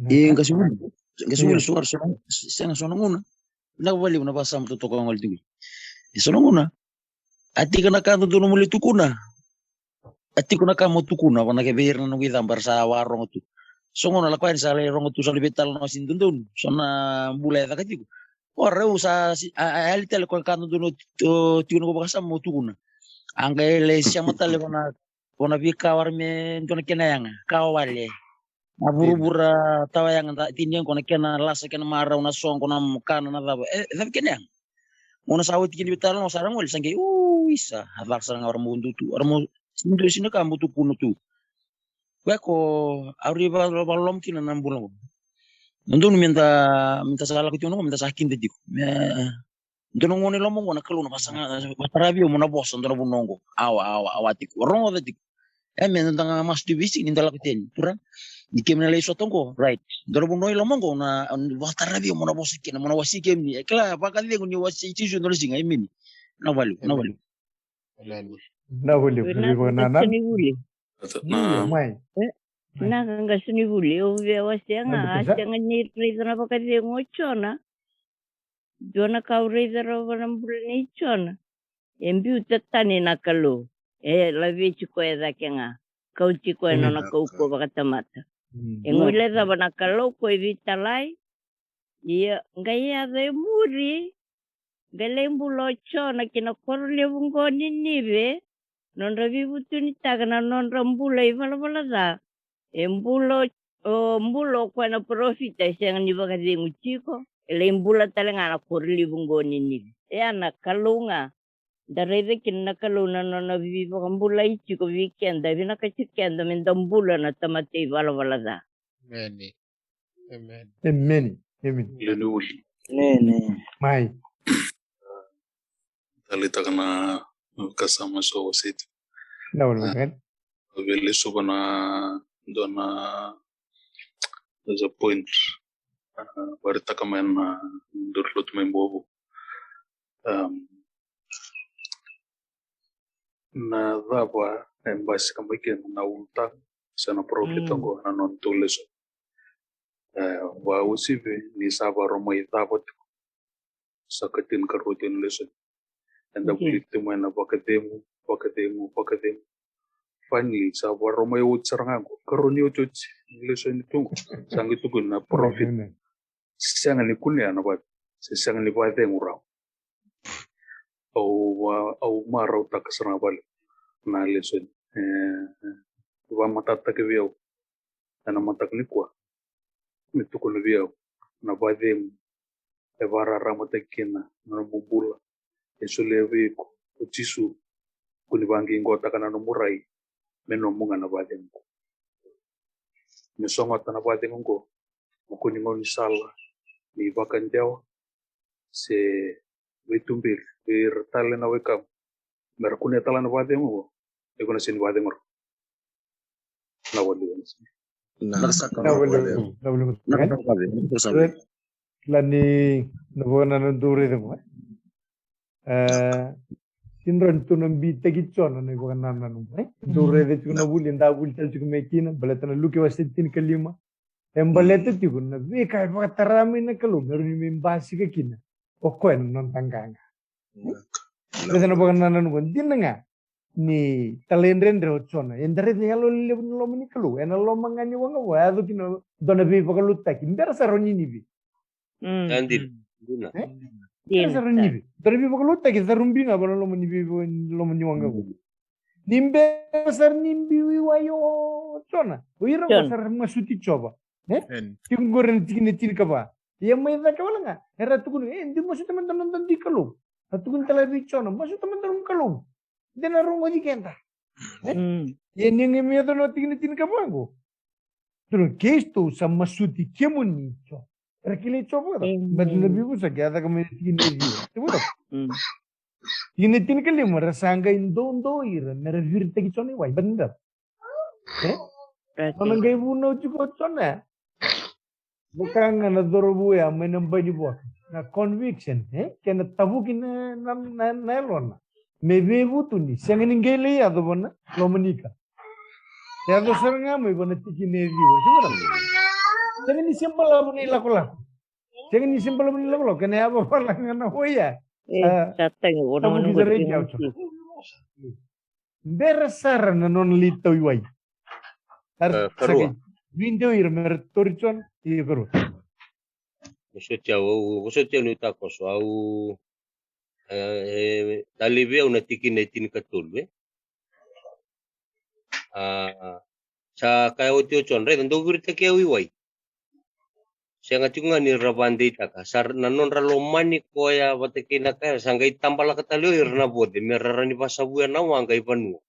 E, qasenivuli. Qasenivuli, so, so, sega, so na gauna. Vinaka vakalevu na vakasama totoka o gole tiko. E so na gauna. A tiko na ka dodonu mo lai tukuna. A tiko na ka mo tukuna, vaka na ke vei ira na noqu icaba era sa vakarogo tu. So gauna lako yani sa lai rogo tu, so na veitalanoa sini dodonu. So na bula e caka tiko. O rau sa si-, a, a, yali tale ko ka dodonu o tiko na ko vakasama mo tukuna. A qai lai sema tale vana, vana veika wara me dua na kena yaga, ka wale. Na vuravura tawa yaga da tini yaga ko na kena lasa, kena marau, na soqo, na kana, na cava. E, e cava kena yaga. Mo na sa oti kina veitalanoa sa ra gole sa qai, u, isa, a cala sara ga wara mo dutu, wara mo, sini dua sini ka mo tukuna tu. Veko, au ri va, va lom kina na bula qo. Na donu me da, me da sa lako tiko na qo, me da sa kida tiko. Me, dua na gauna i loma qo na Kalou na vasaga, vakataravi au mo na vosa, dua na vanua qo. Awa, awa, awa tiko. Rogoca tiko. E me da ga masu tiko vei sini, da lako teni. Tura, ni kemuni na lai sota qo, right. Dua na vanua i loma qo, na, vakataravi au mo na vosa kina, mo na wasei kemuni. E kila, vakacegu ni wasei Jisu, dua na siga, emeni. Na valiu, na valiu. Emeni. Na vuli, vuli, vuli, na, na. Ni vuli. Io, mai. E, Vinaka qasenivuli, au via wasea ga, a sega ni raica na vakacegu o Jona. Dua na ka au raica rawa na bula nei Jona. E biuta tani na Kalou. E laveti koya cake ga. Kauti koya na nona kaukauwa vakatamata. E guilecava na Kalou ko e veitalai. Ia qai yaco e muri. Qai lai bula o Jona ki na koro levu qo o Ninive. Nodra veivutunitaka na nodra bula i valavala ca. E bula o bula o koya na parofita e sega ni vakacegu tiko. E lai bula tale ga na koro levu qo o Ninive. E a na Kalou ga. Da raica kina na Kalou na nona veivakabulai tiko vei keda, vinakati keda me da bula na tamata i valavala ca. Emeni. Emeni. Emeni. Emeni. Lenuuli. Emeni. Mai. Talitaka na kasama so wasiti. Na wala kan. Vele suba na dua na, there's a point. Waritaka mai na duru lotu mai bobo. Na cava e basika mai kina na ulutaga se na parofita oqo na nona tou lesoni? Vausivi ni sa vakarau mai cava tiko. Sa ka tinikarua tiko na lesoni. Eda vulica tiko mai na vakacegu, vakacegu, vakacegu. Finally sa vakarau mai oti sara ga qo. Karua ni otioti ni lesoni tu qo. Sa qai tukuni na parofita. Sega ni kunea na vale se sega ni vakacegu rawa. Au au marautaka sara ga vale na lesoni. E vamatataki vei au ena mataka nikua. Me tukuna vei au na vakacegu e vakararamataki kina na nomu bula. E solia vei iko o Jisu. Ko ni vaqiqotaka na nomu rai me nomu ga na vakacegu. Me sogota na vakacegu oqo mo kua ni gaunisala ni vakadewa se veituberi vei ira tale na wekamu. Me ra kunea tale na vakacegu oqo. Iko na sega ni vakacegu rawa. Na wali wali. Na saka na wali wali. Na wali wali. Kila ni na vakanananu dou raica qo. E, sega ni rawa ni tou na bitaki Jona na ivakanananu qo, e? Dou raica tiko na vuli, da vuli tale tiko mai kina, baleta na Luke wase tinikalima. E baleta tiko na veika e vakatara mai na Kalou me rawa ni mai basika kina o koya na noda qaqa. Raica na vakanananu qo, dina ga ni talaidredre o Jona. Eda raica na yalo lelevu ni loma ni Kalou ena loma ga ni waqa vou, e yaco kina dua na veivakalotutaki. Bera sara o Ninive. Dina. Bera sara o Ninive. Dua na veivakalotutaki e carubi ga vua na loma ni vei loma ni waqa vou. Ni bera sara ni biu i wai o Jona, o ira qo sa ra masuti Jiova. E? Tiko qori na tikina e tinikava. Ia mai cake wale ga era tukuna, e, dou masuta mada na noda dui Kalou. A tukuna tale vei Jona, masuta mada na nomu Kalou. De na rogoci keda. E? Ia ni qai mai yaco na tikina e tinikava qo. Tukuna, keitou sa masuti kemuni Jiova. Era kilai Jiova vakacava? Baleta na veivosaki a caka mai na tikina e ciwa. Tikina e tinikalima, ra sa qai doudou ira me ra viritaki Jona i wai. Baleta na cava? E? Nona qai vunau tiko o Jona. Vaka ga na cauravou ya mai na bai ni vuaka. Na conviction, e? Kei na tavuki na, na, na, na yalona. Me veivutuni, sega ni qai lai yaco vua na loma ni ika. Yaco sara ga mai vua na tikina e ciwa. Sega ni se balavu na ilakolako. Sega ni se balavu na ilakolako. Kena yavavala ga na oya. E, sa tagi, o na tavuki sara i ke au. Bera sara na nona lai tau i wai. Era sa qai video ira me ra tori Jona. Io, karua. Vosoti au, au vosoti au niu takoso au. E, e talevi au na tikina e tinikatolu, e. A, sa kaya oti o Jona, raica, dou viritaki au i wai. Sega tiko ga ni ra vakadeitaka, sa na nodra lomani koya vata kei na ka era sa qai tabalaka tale o ira na voce me ra rawa ni vakasavuya na waqa i vanua.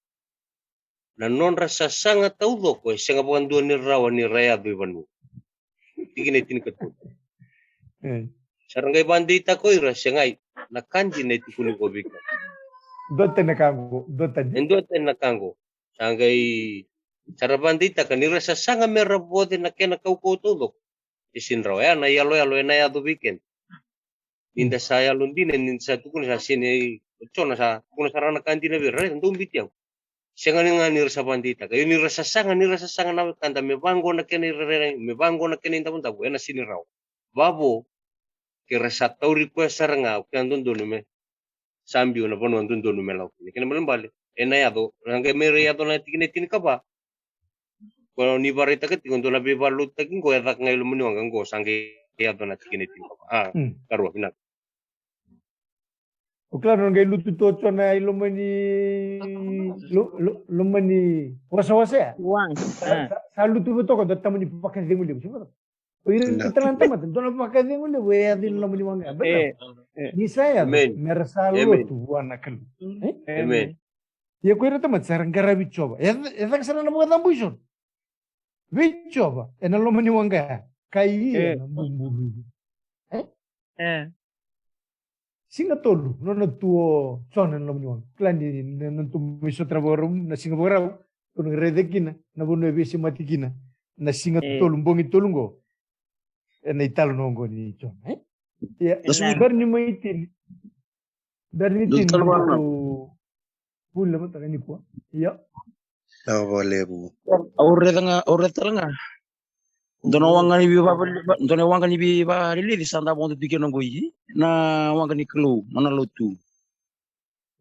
Na nodra sasaga taucoko e sega vakadua ni rawa ni ra yaco i vanua. Tikina e tinikatolu. Sa ra qai vakadeitaka o ira, segai, na ka dina e tukuni ko vei keda. Dua tani na ka qo, dua tani. E dua tani na ka qo. Sa qai, sa ra vakadeitaka ni ra sasaga me ra voce na kena kaukauwa taucoko. E sega ni rawa, ya na iyaloyalo ena yaco vei keda. Ni da sa yalodina, ni da sa tukuna, sa sega ni, o Jona sa tukuna sara na ka dina vei ira, raica, dou biuti au. Sega ni ga ni ra sa vakadeitaka. Io, ni ra sasaga, ni ra sasaga na wekada me vaqo na kena irairai, me vaqo na kena idavodavo, ena sega ni rawa. Vavo, ke ra sa tauri koya sara ga, o kea dodonu me sa biu na vanua dodonu me lako kina. Kena ibalebale, ena yaco, na qai me ra yaco na tikina e tinikava. Ko ni vakaraitaka tiko dua na veivakalotutaki qo e caka ga i loma ni waqa qo, sa qai yaco na tikina e tinikava. A, Mm. karua, vinaka. O kila na qai lutu tu o Jona i loma ni lo, lo, loma ni wasawasa ya. Waqa. Sa, A. sa, sa lutu vei toka dua tamani vakacegu levu. Sa vaka. O ira Na. tala na tamata, dua na vakacegu levu e yaco i loma ni waqa. Beta. E, e. Ni sa yaco, Amen. me ra sa Amen. lotu vua na Kalou. E? Amen. Ia ko ira tamata sa ra qaravi Jiova. E, e caka sara na vakacabo i Jona. Vei Jiova, ena loma ni waqa ya. Ka ia E. na bubului. E? E. Siga tolu, nona tu o Jona ena loma ni waqa. Kila ni, ni, nona tu mai sota na vakarau, na siga vakarau. Ko na raica kina, na vanua e veisemati kina. Na siga E. tolu, bogi tolu qo. Ena italanoa qo ni Jona, e? Ia, Na siga- dari ni mai tini. Dari ni Dua tini, tale vaka na. ko vuli mataka nikua. Ia. Au vakalevu. Au raica ga, au raica tale ga. Dua na waqa ni veiva-, dua na waqa ni veivakalilici sa da vodo tiko kina qo i. Na waqa ni Kalou, na nona lotu.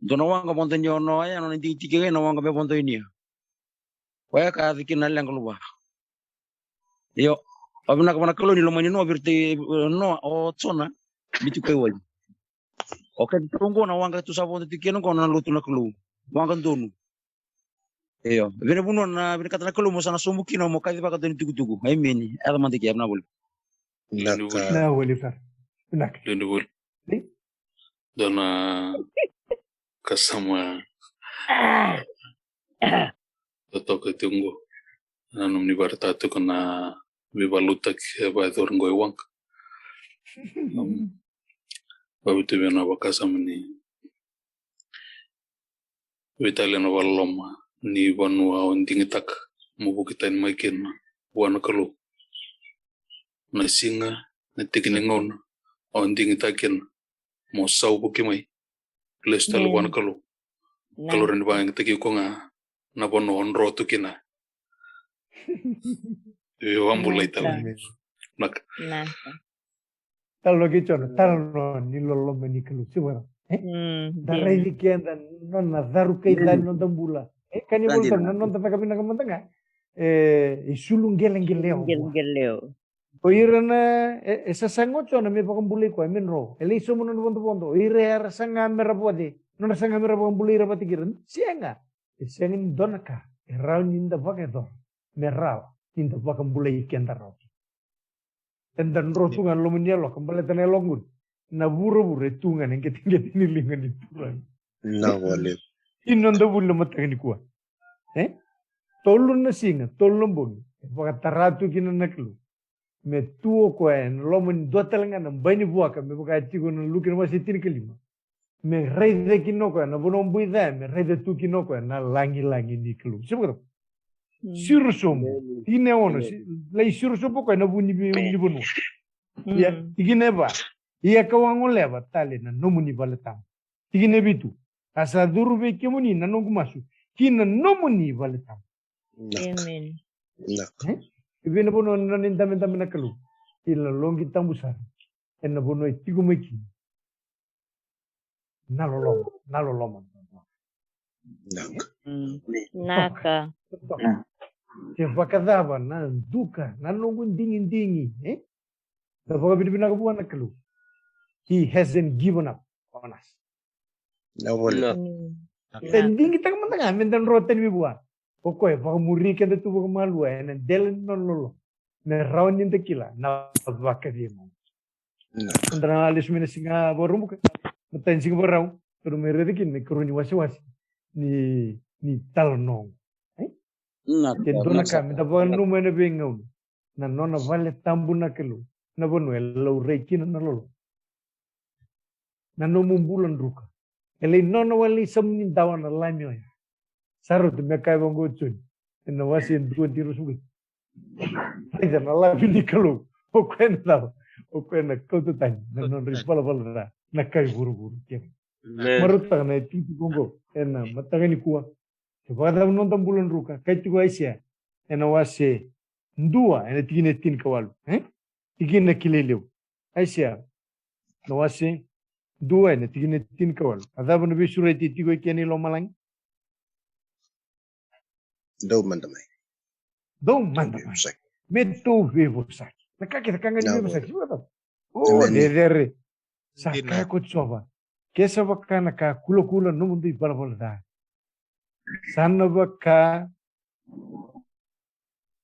Dua na waqa vodo ni ono ya, nona digitiki ga, na waqa me vodo i nia. Koya ka yaco kina na leqa luva. Io, vakavinaka vua na Kalou ni lomani Noa, vei iratou, e, Noa, o Jona, biu tiko i wai. O keda tu qo na waqa tu sa vodo tiko kina qo na lotu na Kalou. Waqa donu. Io, vei na vanua na vinakata na Kalou mo sa na sobu kina mo kacivaka dua na itukutuku. Emeni. Yaco mada ke, na voli. Vinaka. Na voli, sir. Vinaka. Donu voli. Ni? Dua na kasama totoka tiko qo. Na nomuni vakaraitaka tiko na veivakalotutaki e vakayacori qo e waqa. Am, vakabibi vei na vakasama ni veitalia na vakaloloma ni vanua o digitaka mo vuki tani mai kina vua na Kalou. Na siga, na tiki ni gauna o digitaka kina mo sau vuki mai. Lesu tale vua na Amen. Kalou. Amen. Kalou rawa ni vakayagataki iko ga na vanua o dro tu kina. Io, vakabulai tale. Amen. Naka. Naka. Talanoa kei Jona, talanoa ni loloma ni Kalou. Se vaka, e? Mm, Da dina. raici keda, nona caru kai Amen. ca ni noda bula. E, ka ni Sa volta, dina. na noda caka vinaka mada ga. E, e sulu qeleqeleo. Qeleqeleo. O ira na, e, e sasaga o Jona me vakabulai koya, me dro. E lai sauma nona vodovodo. O ira era saga me ra voce. Nona saga me ra vakabulai ira vata kei ira. Sega. E sega ni dua na ka e rawa ni da vakayacora me rawa ni da vakabulai keda rawa. Eda dro tu ga na loma ni yaloka, baleta na yaloka qori. Na vuravura e tu ga na qeteqete ni liga ni turaga. Na vale. I noda vuli na mataka nikua. E? Tolu na siga, tolu na bogi. E vakatara tu kina na Kalou. Me tu o koya ena loma ni dua tale ga na bai ni vuaka, me vaka e tiko na Luke na wase tinikalima. Me raica kina o koya na vanua boi ca, me raica tu kina o koya na lagilagi ni Kalou. Se vakacava? Mm. Siro sobu. Amen. Tikina e ono, Amen. si-, lai siro sobu o koya na vu ni vi-, Amen. ni vanua. Mm. Ia, tikina e va. Ia kau a goleva tale na nomuni vale tabu. Tikina e vitu. A sa curu vei kemuni na noqu masu ki na nomuni vale tabu. Naka. Amen. Naka. E? E vei na vanua na nona idabedabe na Kalou? Ena loqi tabu sara. Ena vanua e tiko mai kina na loloma, na loloma. Naka. Mm. Naka. Toka. Se vakacava na duka, na noqu digidigi, e? Na vakavinavinaka vua na Kalou. He hasn't given up on us. Na vale. Naka. Mm. E Naka. digitaka mada ga me da dro tani mai vua. O koya e vakamuri keda tu vakamalua ena dela ni nona loloma. Me rawa ni da kila na vakacegu. Naka. Eda na lesu mai na siga Vakaraubuka. Matai ni siga Vakarau. Tou mai raica kina na ikarua ni wasewase ni, ni talanoa. E? Naka, Ke dua na naka. ka me da vakananuma ena veigauna. Na nona vale tabu na Kalou. Na vanua e laurai kina na loloma. Na nomu bula druka. E lai nona wale i samu ni dawa na lami oya. Sa rauta me kaya vaqo o Joni. Ena wase e dua, tikina ruasagavulu ka vitu. Raica na lami ni Kalou. O koya na cava? O koya na kauta tani na nodra ivalavala ca na kai vuravura kece. Amen. Marautaka na itikotiko oqo ena mataka nikua. E vakacava na noda bula druka? Kaya tiko Aisea ena wase dua ena tikina e tinikawalu, e? Tikina kilai levu. Aisea na wase dua ena tikina e tinikawalu. A cava na veisureti e tiko eke ena i lomalagi? Dou mada mai. Dou mada mai. Me tou veivosaki. Na ka kece ka ga ni veivosaki. O cecere. Sa kaya ko Jiova, ke sa vaka na ka kulakula nomudou ivalavala ca, sa na vaka,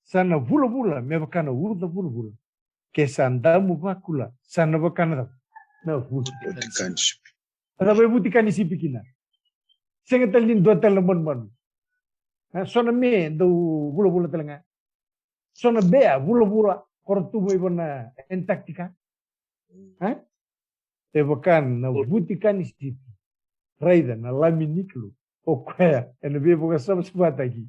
sa na vulavula me vaka na uca vulavula. Ke sa damu vakula, sa na vaka na cava? Na vutikani sipi. A cava e vutikani sipi kina? Sega tale ni dua tale na manumanu. So na me dau vulavula tale ga. So na bea vulavula koro tu mai vana Antarctica. E vaka na vutikani sipi. Raica na Lami ni Kalou, o koya ena veivakasavasavataki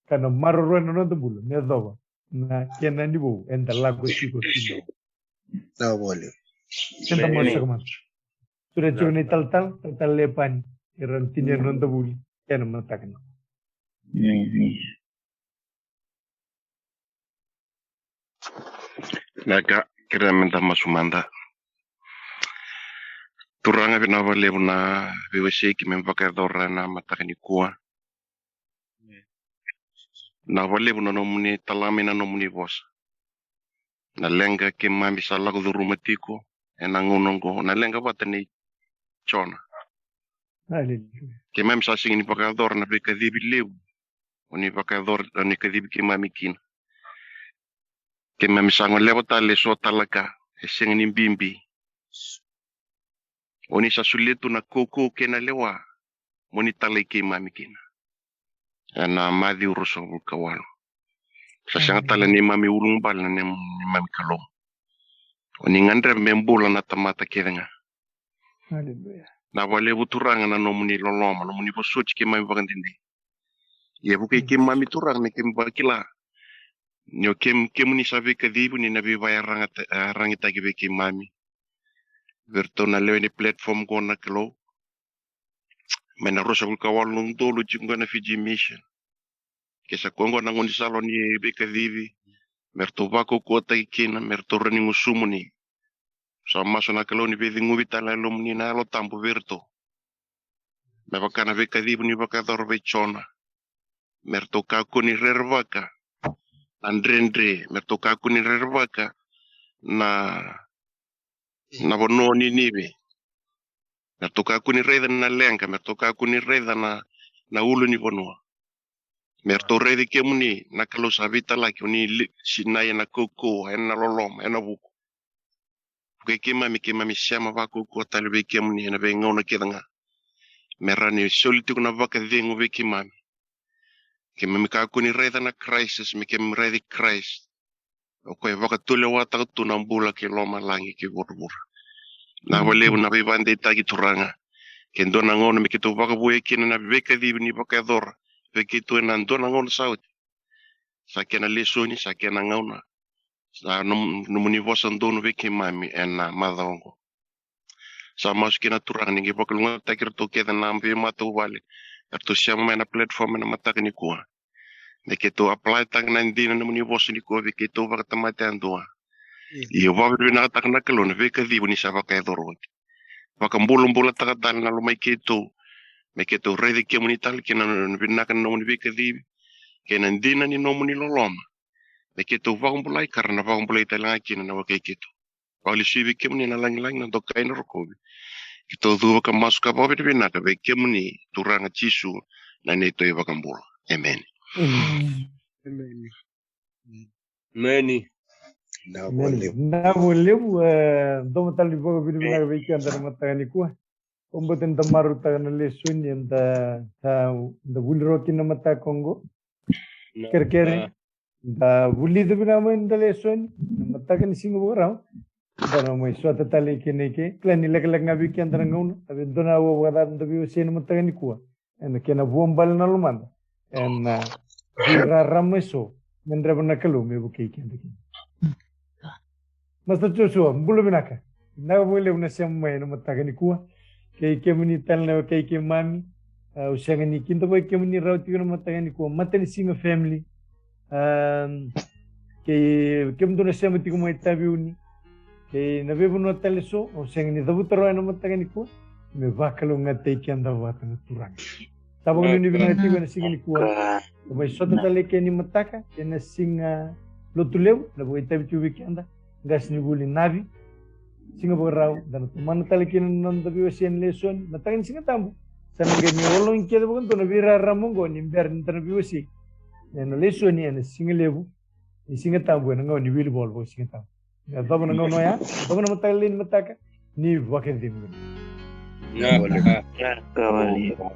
ka na maroroya na noda bula me yacova na kena ni vou eda lako tiko kina. Na vale. Eda masu saka mada. Tura tiko na italatala, talatala Lepani, era na tinia na noda vuli ena mataka ni. Na ka kere me da masu mada. Turaga, vinaka vakalevu na veiwasei keimami vakayacora ena mataka nikua. Na vakalevu na nomuni talami na nomuni vosa. Na leqa keimami sa lako curuma tiko ena gauna oqo, na leqa vata nei Jona. Keimami sa sega ni vakayacora na veikacivi levu o ni vakayacora, o ni kacivi keimami kina. Keimami sa goleva tale eso tale ka e sega ni bibi. O ni sa solia tu na kaukaua kei na lewa mo ni talai keimami kina. Ena Maciu ruasagavulu ka walu. Sa sega tale neimami ulubale na neimami Kalou. O ni gadreva me bula na tamata kece ga. Na vakalevu Turaga na nomuni loloma, nomuni vosoti keimami vakadede. Ia vukei keimami Turaga me keimami vakila ni o kemuni sa veikacivi ni na veivakayaragitaki vei keimami. Vei iratou na lewe ni platform qo na Kalou, mai na ruasagavulu ka walu na udolu tiko qo na Fiji Mission. Ke sa koya qo na gaunisala o ni veikacivi me ratou vakaukauwataki kina, me ratou rawa ni gusumuni. Sa masu na Kalou ni veiciqomi tale na Yalomuni na Yalo Tabu vei iratou. Me vaka na veikacivi ni vakayacora vei Jona, me ratou kakua ni rerevaka na dredre, me ratou kakua ni rerevaka na na vanua o Ninive. Me ratou kakua ni raica na leqa, me ratou kakua ni raica na, na ulu ni vanua. Me ratou raici kemuni na Kalou sa veitalaki, o ni sinai ena kaukaua, ena loloma, ena vuku. Vukei keimami, keimami sema vakaukauwa tale vei kemuni ena veigauna kece ga. Me rawa ni soli tiko na vakacegu vei keimami. Keimami kakua ni raica na crisis, me keimami raici Christ. O koya e vakatulewataka tu na bula kei lomalagi kei vuravura. Na vakalevu na veivakadeitaki Turaga. Ke dua na gauna me keitou vakavouya kina na veikacivi ni vakayacora vei keitou ena dua na gauna sa oti. Sa kena lesoni, sa kena gauna. Sa nomuni vosa donu vei keimami ena macawa oqo. Sa masu kina Turaga ni qai vakalougatataki iratou kece na veimatavuvale eratou sema mai na platform ena mataka nikua. Me keitou apply taka na dina nomuni vosa nikua vei keitou vakatamata yadua. Ia vakavinavinakataka na Kalou na veikacivi ni sa vakayacora oti. Vakabulabulataka tale na lomai keitou. Me keitou raici kemuni tale kei na vinaka ni nomuni veikacivi kei na dina ni nomuni loloma. Me keitou vakabulai ka ra na vakabulai tale ga kina na wekai keitou. Vakalesui vei kemuni na lagilagi, na dokai, na rokovi. Keitou cuva ka masu ka vakavinavinaka vei kemuni Turaga Jisu na neitou iVakabula. Emeni. Emeni. Na vakalevu. Dou mataqali vakavinavinaka vei keda na mataka nikua. Au bau ni da marautaka na lesoni eda, da vuli rawa kina na mataka oqo. Kerekere. Da vulica vinaka mai na lesoni na mataka ni siga Vakarauwai. Da na mai sota tale i kena i ke. Kila ni lekaleka ga vei keda na gauna. A vei dua na aua vakacava da veiwasei na mataka nikua. Ena kena vuabale na lomada. Ena veirarama eso me dreva na Kalou me vukei keda kina. Master Joshua, bula vinaka. Vinaka vakalevu na sema mai ena mataka nikua. Kei kemuni tale na wekai keimami. Au sega ni kidavaki kemuni rawa tiko na mataka nikua, Matanisiga family. Kei kemudou na sema tiko mai Taveuni kei na veivanua tale eso, au sega ni cavuta rawa ena mataka nikua. Me vakalougatataki keda vata na Turaga. Sa vakalevu ni vinaka tiko ena siga nikua. Sa mai sota tale eke ni mataka ena siga Lotulevu, na vakaitavi tiko vei keda qase ni vuli Navi. Siga Vakarau da na tomana tale kina na noda veiwasei ena lesoni mataka ni Siga Tabu. Sa na qai mai ologi kece vakadua na veirarama oqo ni bera ni da na veiwasei ena lesoni ena siga levu ni Siga Tabu, ena gauna ni wili vola vaka Siga Tabu. Yacova na gauna oya, yacova na mataka lailai ni mataka. Ni vakacegu. Vinaka vakalevu.